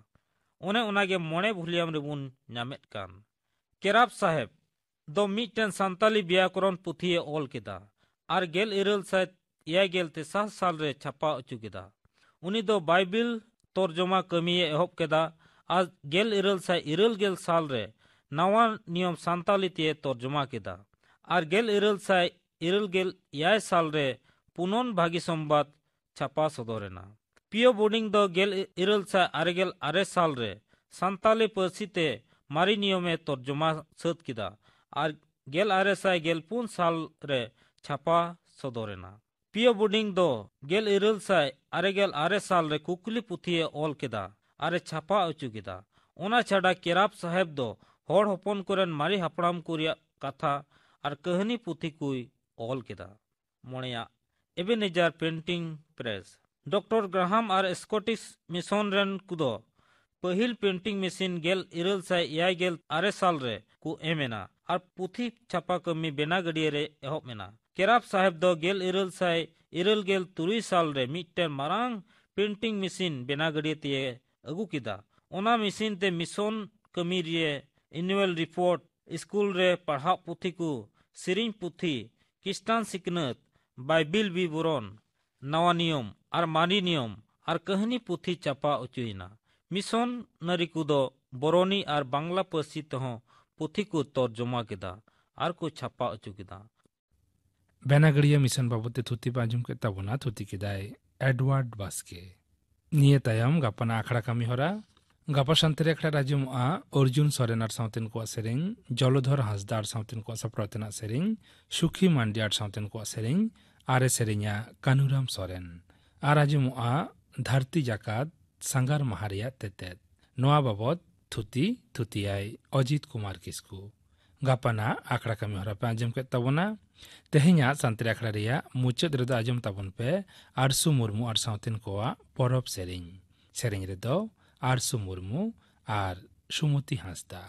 ᱚᱱᱮ ᱚᱱᱟᱜᱮ ᱢᱚᱬᱮ ᱵᱷᱚᱞᱤᱭᱟᱢ ᱨᱮᱵᱚᱱ ᱧᱟᱢᱮᱫ ᱠᱟᱱ᱾ ᱠᱮᱨᱟᱵ ᱥᱟᱦᱮᱵ ᱫᱚ ᱢᱤᱫᱴᱮᱱ ᱥᱟᱱᱛᱟᱞᱤ ᱵᱮᱭᱟᱠᱚᱨᱚᱱ ᱯᱩᱛᱷᱤᱭᱮ ᱚᱞ ᱠᱮᱫᱟ ᱟᱨ ᱜᱮᱞ ᱤᱨᱟᱹᱞ ᱥᱟᱭ ᱮᱭᱟᱭ ᱜᱮᱞ ᱛᱮᱥᱟᱨ ᱥᱟᱞ ᱨᱮ ᱪᱷᱟᱯᱟ ᱦᱚᱪᱚ ᱠᱮᱫᱟ᱾ ᱩᱱᱤ ᱫᱚ ᱵᱟᱭᱵᱤᱞ ᱛᱚᱨᱡᱚᱢᱟ ᱠᱟᱹᱢᱤᱭᱮ ᱮᱦᱚᱵ ᱠᱮᱫᱟ ᱟᱨ ᱜᱮᱞ ᱤᱨᱟᱹᱞ ᱥᱟᱭ ᱤᱨᱟᱹᱞ ᱜᱮᱞ ᱥᱟᱞ ᱨᱮ ᱱᱟᱣᱟ ᱱᱤᱭᱚᱢ ᱥᱟᱱᱛᱟᱞᱤ ᱛᱮ ᱛᱚᱨᱡᱚᱢᱟ ᱠᱮᱫᱟ ᱟᱨ ᱜᱮᱞ ᱤᱨᱟᱹᱞ ᱥᱟᱭ ᱤᱨᱟᱹᱞ ᱜᱮᱞ ᱮᱭᱟᱭ ᱥᱟᱞ ᱨᱮ ᱯᱩᱱᱚᱱ ᱵᱷᱟᱹᱜᱤ ᱥᱚᱢᱵᱟᱫ ᱪᱷᱟᱯᱟ ᱥᱚᱫᱚᱨ ᱮᱱᱟ᱾ ᱯᱤᱭᱳ ᱵᱳᱨᱰᱤᱝ ᱫᱚ ᱜᱮᱞ ᱤᱨᱟᱹᱞ ᱥᱟᱭ ᱟᱨᱮ ᱜᱮᱞ ᱟᱨᱮ ᱥᱟᱞ ᱨᱮ ᱥᱟᱱᱛᱟᱞᱤ ᱯᱟᱹᱨᱥᱤ ᱛᱮ ᱢᱟᱨᱮ ᱱᱤᱭᱚᱢᱮ ᱛᱚᱨᱡᱚᱢᱟ ᱥᱟᱹᱛ ᱠᱮᱫᱟ ᱟᱨ ᱜᱮᱞ ᱟᱨᱮ ᱥᱟᱭ ᱜᱮᱞ ᱯᱩᱱ ᱥᱟᱞ ᱨᱮ ᱪᱷᱟᱯᱟ ᱥᱚᱫᱚᱨ ᱮᱱᱟ᱾ ᱯᱤᱭᱳ ᱵᱳᱨᱰᱤᱝ ᱫᱚ ᱜᱮᱞ ᱤᱨᱟᱹᱞ ᱥᱟᱭ ᱟᱨᱮ ᱜᱮᱞ ᱟᱨᱮ ᱥᱟᱞ ᱨᱮ ᱠᱩᱠᱞᱤ ᱯᱩᱛᱷᱤᱭᱮ ᱚᱞ ᱠᱮᱫᱟ ᱟᱨ ᱮ ᱪᱷᱟᱯᱟ ᱦᱚᱪᱚ ᱠᱮᱫᱟ᱾ ᱚᱱᱟ ᱪᱷᱟᱰᱟ ᱠᱮᱨᱟᱵ ᱥᱟᱦᱮᱵ ᱫᱚ ᱦᱚᱲ ᱦᱚᱯᱚᱱ ᱠᱚᱨᱮᱱ ᱢᱟᱨᱮ ᱦᱟᱯᱲᱟᱢ ᱠᱚ ᱨᱮᱭᱟᱜ ᱠᱟᱛᱷᱟ ᱟᱨ ᱠᱟᱹᱦᱱᱤ ᱯᱩᱛᱷᱤ ᱠᱚᱭ ᱚᱞ ᱠᱮᱫᱟ᱾ ᱢᱚᱬᱮᱭᱟᱜ, ᱮᱵᱮᱱᱮᱡᱟᱨ ᱯᱨᱤᱱᱴᱤᱝ ᱯᱨᱮᱥ᱾ ᱰᱚᱠᱴᱚᱨ ᱜᱨᱟᱦᱟᱢ ᱟᱨ ᱥᱠᱚᱴᱤᱥ ᱢᱤᱥᱚᱱ ᱨᱮᱱ ᱠᱚᱫᱚ ᱯᱟᱹᱦᱤᱞ ᱯᱨᱤᱱᱴᱤᱝ ᱢᱮᱥᱤᱱ ᱜᱮᱞ ᱤᱨᱟᱹᱞ ᱥᱟᱭ ᱮᱭᱟᱭ ᱜᱮᱞ ᱟᱨᱮ ᱥᱟᱞ ᱨᱮ ᱠᱚ ᱮᱢ ᱮᱱᱟ ᱟᱨ ᱯᱩᱛᱷᱤ ᱪᱷᱟᱯᱟ ᱠᱟᱹᱢᱤ ᱵᱮᱱᱟᱜᱟᱹᱰᱤᱭᱟᱹ ᱨᱮ ᱮᱦᱚᱵ ᱮᱱᱟ᱾ ᱠᱮᱨᱟᱵ ᱥᱟᱦᱮᱵ ᱫᱚ ᱜᱮᱞ ᱤᱨᱟᱹᱞ ᱥᱟᱭ ᱤᱨᱟᱹᱞ ᱜᱮᱞ ᱛᱩᱨᱩᱭ ᱥᱟᱞ ᱨᱮ ᱢᱤᱫᱴᱮᱱ ᱢᱟᱨᱟᱝ ᱯᱨᱤᱱᱴᱤᱝ ᱢᱮᱥᱤᱱ ᱵᱮᱱᱟᱜᱟᱹᱰᱤᱭᱟᱹ ᱛᱮᱭ ᱟᱹᱜᱩ ᱠᱮᱫᱟ᱾ ᱚᱱᱟ ᱢᱮᱥᱤᱱ ᱛᱮ ᱢᱤᱥᱚᱱ ᱠᱟᱹᱢᱤ ᱨᱮ ᱮᱱᱩᱣᱟᱞ ᱨᱤᱯᱳᱨᱴ, ᱥᱠᱩᱞ ᱨᱮ ᱯᱟᱲᱦᱟᱜ ᱯᱩᱛᱷᱤ ᱠᱚ, ᱥᱮᱨᱮᱧ ᱯᱩᱛᱷᱤ, ᱠᱷᱨᱤᱥᱴᱟᱱ ᱥᱤᱠᱷᱱᱟᱹᱛ, ᱵᱟᱭᱵᱤᱞ ᱵᱤᱵᱚᱨᱚᱱ, ᱱᱟᱣᱟ ᱱᱤᱭᱚᱢ ᱟᱨ ᱢᱟᱨᱮ ᱱᱤᱭᱚᱢ ᱟᱨ ᱠᱟᱹᱦᱱᱤ ᱯᱩᱛᱷᱤ ᱪᱷᱟᱯᱟ ᱚᱪᱚᱭᱮᱱᱟ᱾ ᱢᱤᱥᱚᱱᱟᱨᱤ ᱠᱚᱫᱚ ᱵᱚᱨᱚᱱᱤ ᱟᱨ ᱵᱟᱝᱞᱟ ᱯᱟᱹᱨᱥᱤ ᱛᱮᱦᱚᱸ ᱯᱩᱛᱷᱤ ᱠᱚ ᱛᱚᱨᱡᱚᱢᱟ ᱠᱮᱫᱟ ᱟᱨ ᱠᱚ ᱪᱷᱟᱯᱟ ᱚᱪᱚ ᱠᱮᱫᱟ᱾ ᱵᱮᱱᱟᱜᱟᱹᱲᱤᱭᱟᱹ ᱢᱤᱥᱚᱱ ᱵᱟᱵᱚᱫ ᱛᱮ ᱛᱷᱩᱛᱤ ᱯᱮ ᱟᱸᱡᱚᱢ ᱠᱮᱫ ᱛᱟᱵᱚᱱᱟ, ᱛᱷᱩᱛᱤ ᱠᱮᱫᱟᱭ ᱮᱰᱣᱟᱨᱰ ᱵᱟᱥᱠᱮ᱾ ᱱᱤᱭᱟᱹ ᱛᱟᱭᱚᱢ ᱜᱟᱯᱟᱱᱟᱜ ᱟᱠᱷᱲᱟ ᱠᱟᱹᱢᱤ ᱦᱚᱨᱟ᱾ ᱜᱟᱯᱟ ᱥᱟᱱᱛᱟᱲᱤ ᱟᱠᱷᱲᱟ ᱨᱮ ᱟᱸᱡᱚᱢᱚᱜᱼᱟ ᱚᱨᱡᱩᱱ ᱥᱚᱨᱮᱱ ᱟᱨ ᱥᱟᱶᱛᱮᱱ ᱠᱚᱣᱟᱜ ᱥᱮᱨᱮᱧ, ᱡᱚᱞᱚᱫᱷᱚᱨ ᱦᱟᱸᱥᱫᱟ ᱟᱨ ᱥᱟᱶᱛᱮᱱ ᱠᱚᱣᱟᱜ ᱥᱟᱯᱲᱟᱣ ᱛᱮᱱᱟᱜ ᱥᱮᱨᱮᱧ, ᱥᱩᱠᱷᱤ ᱢᱟᱱᱰᱤ ᱟᱨ ᱥᱟᱶᱛᱮᱱ ᱠᱚᱣᱟᱜ ᱥᱮᱨᱮᱧ, ᱟᱨᱮ ᱥᱮᱨᱮᱧᱟ ᱠᱟᱱᱩᱨᱟᱢ ᱥᱚᱨᱮᱱ᱾ ᱟᱨ ᱟᱸᱡᱚᱢᱚᱜᱼᱟ ᱫᱷᱟᱹᱨᱛᱤ ᱡᱟᱠᱟᱛ ᱥᱟᱸᱜᱟᱨ ᱢᱟᱦᱟ ᱨᱮᱭᱟᱜ ᱛᱮᱛᱮᱫ᱾ ᱱᱚᱣᱟ ᱵᱟᱵᱚᱫ ᱛᱷᱩᱛᱤ, ᱛᱷᱩᱛᱤᱭᱟᱭ ᱚᱡᱤᱛ ᱠᱩᱢᱟᱨ ᱠᱤᱥᱠᱩ᱾ ᱜᱟᱯᱟᱱᱟᱜ ᱟᱠᱷᱲᱟ ᱠᱟᱹᱢᱤ ᱦᱚᱨᱟ ᱯᱮ ᱟᱸᱡᱚᱢ ᱠᱮᱫ ᱛᱟᱵᱚᱱᱟ᱾ ᱛᱮᱦᱮᱧᱟᱜ ᱥᱟᱱᱛᱟᱲᱤ ᱟᱠᱷᱲᱟ ᱨᱮᱭᱟᱜ ᱢᱩᱪᱟᱹᱫ ᱨᱮᱫᱚ ᱟᱸᱡᱚᱢ ᱛᱟᱵᱚᱱ ᱯᱮ ᱟᱨᱥᱩ ᱢᱩᱨᱢᱩ ᱟᱨ ᱥᱟᱶᱛᱮᱱ ᱠᱚᱣᱟᱜ ᱯᱚᱨᱚᱵᱽ ᱥᱮᱨᱮᱧ᱾ ᱥᱮᱨᱮᱧ ᱨᱮᱫᱚ ᱟᱨᱥᱩ ᱢᱩᱨᱢᱩ ᱟᱨ ᱥᱩᱢᱚᱛᱤ ᱦᱟᱸᱥᱫᱟ᱾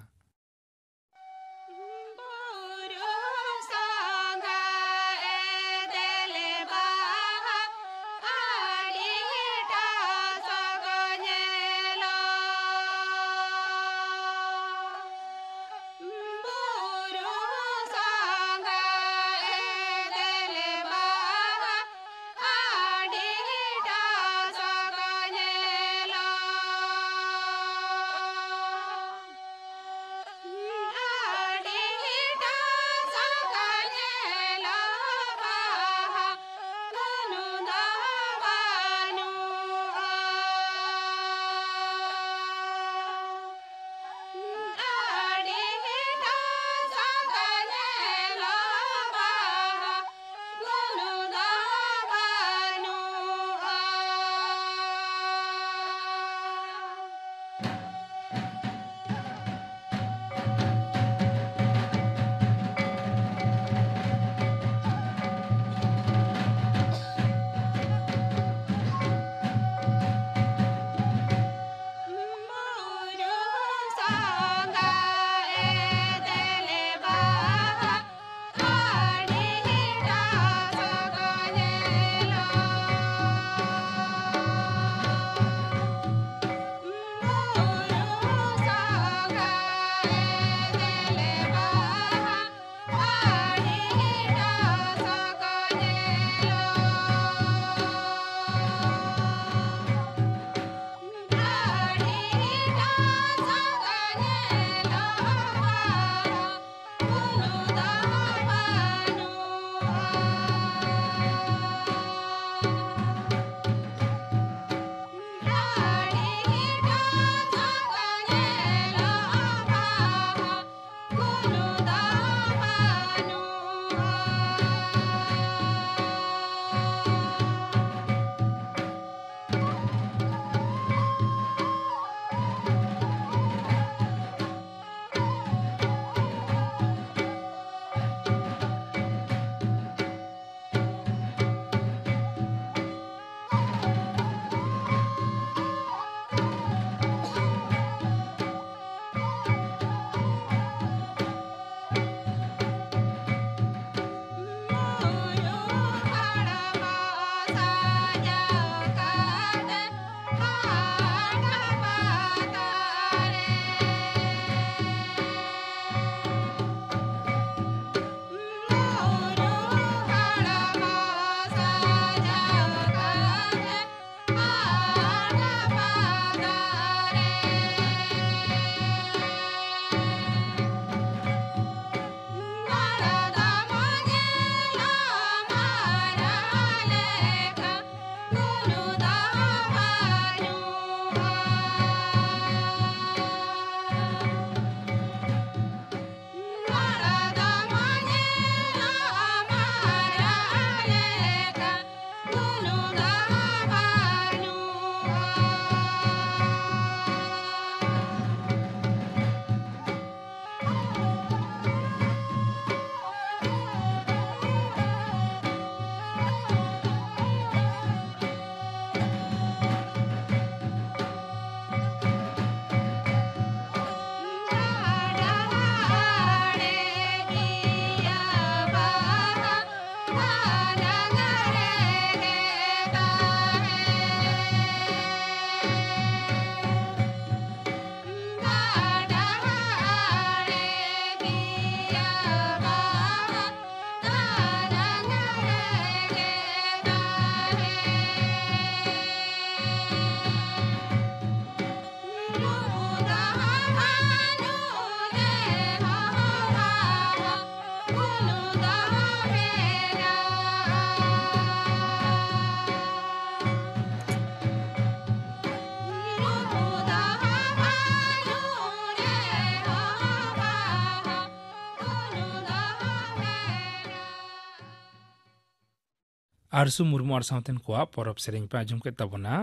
ᱟᱨᱥᱩ ᱢᱩᱨᱢᱩ ᱟᱨ ᱥᱟᱶᱛᱮᱱ ᱠᱚᱣᱟᱜ ᱯᱚᱨᱚᱵᱽ ᱥᱮᱨᱮᱧ ᱯᱮ ᱟᱸᱡᱚᱢ ᱠᱮᱫ ᱛᱟᱵᱚᱱᱟ᱾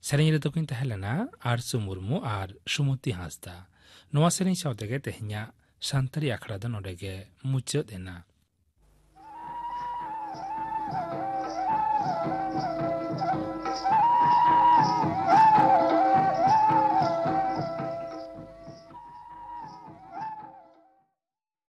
ᱥᱮᱨᱮᱧ ᱨᱮᱫᱚ ᱠᱤᱱ ᱛᱟᱦᱮᱸ ᱞᱮᱱᱟ ᱟᱨᱥᱩ ᱢᱩᱨᱢᱩ ᱟᱨ ᱥᱩᱢᱚᱛᱤ ᱦᱟᱸᱥᱫᱟ᱾ ᱱᱚᱣᱟ ᱥᱮᱨᱮᱧ ᱥᱟᱶ ᱛᱮᱜᱮ ᱛᱮᱦᱮᱧᱟᱜ ᱥᱟᱱᱛᱟᱲᱤ ᱟᱠᱷᱲᱟ ᱫᱚ ᱱᱚᱰᱮ ᱜᱮ ᱢᱩᱪᱟᱹᱫ ᱮᱱᱟ᱾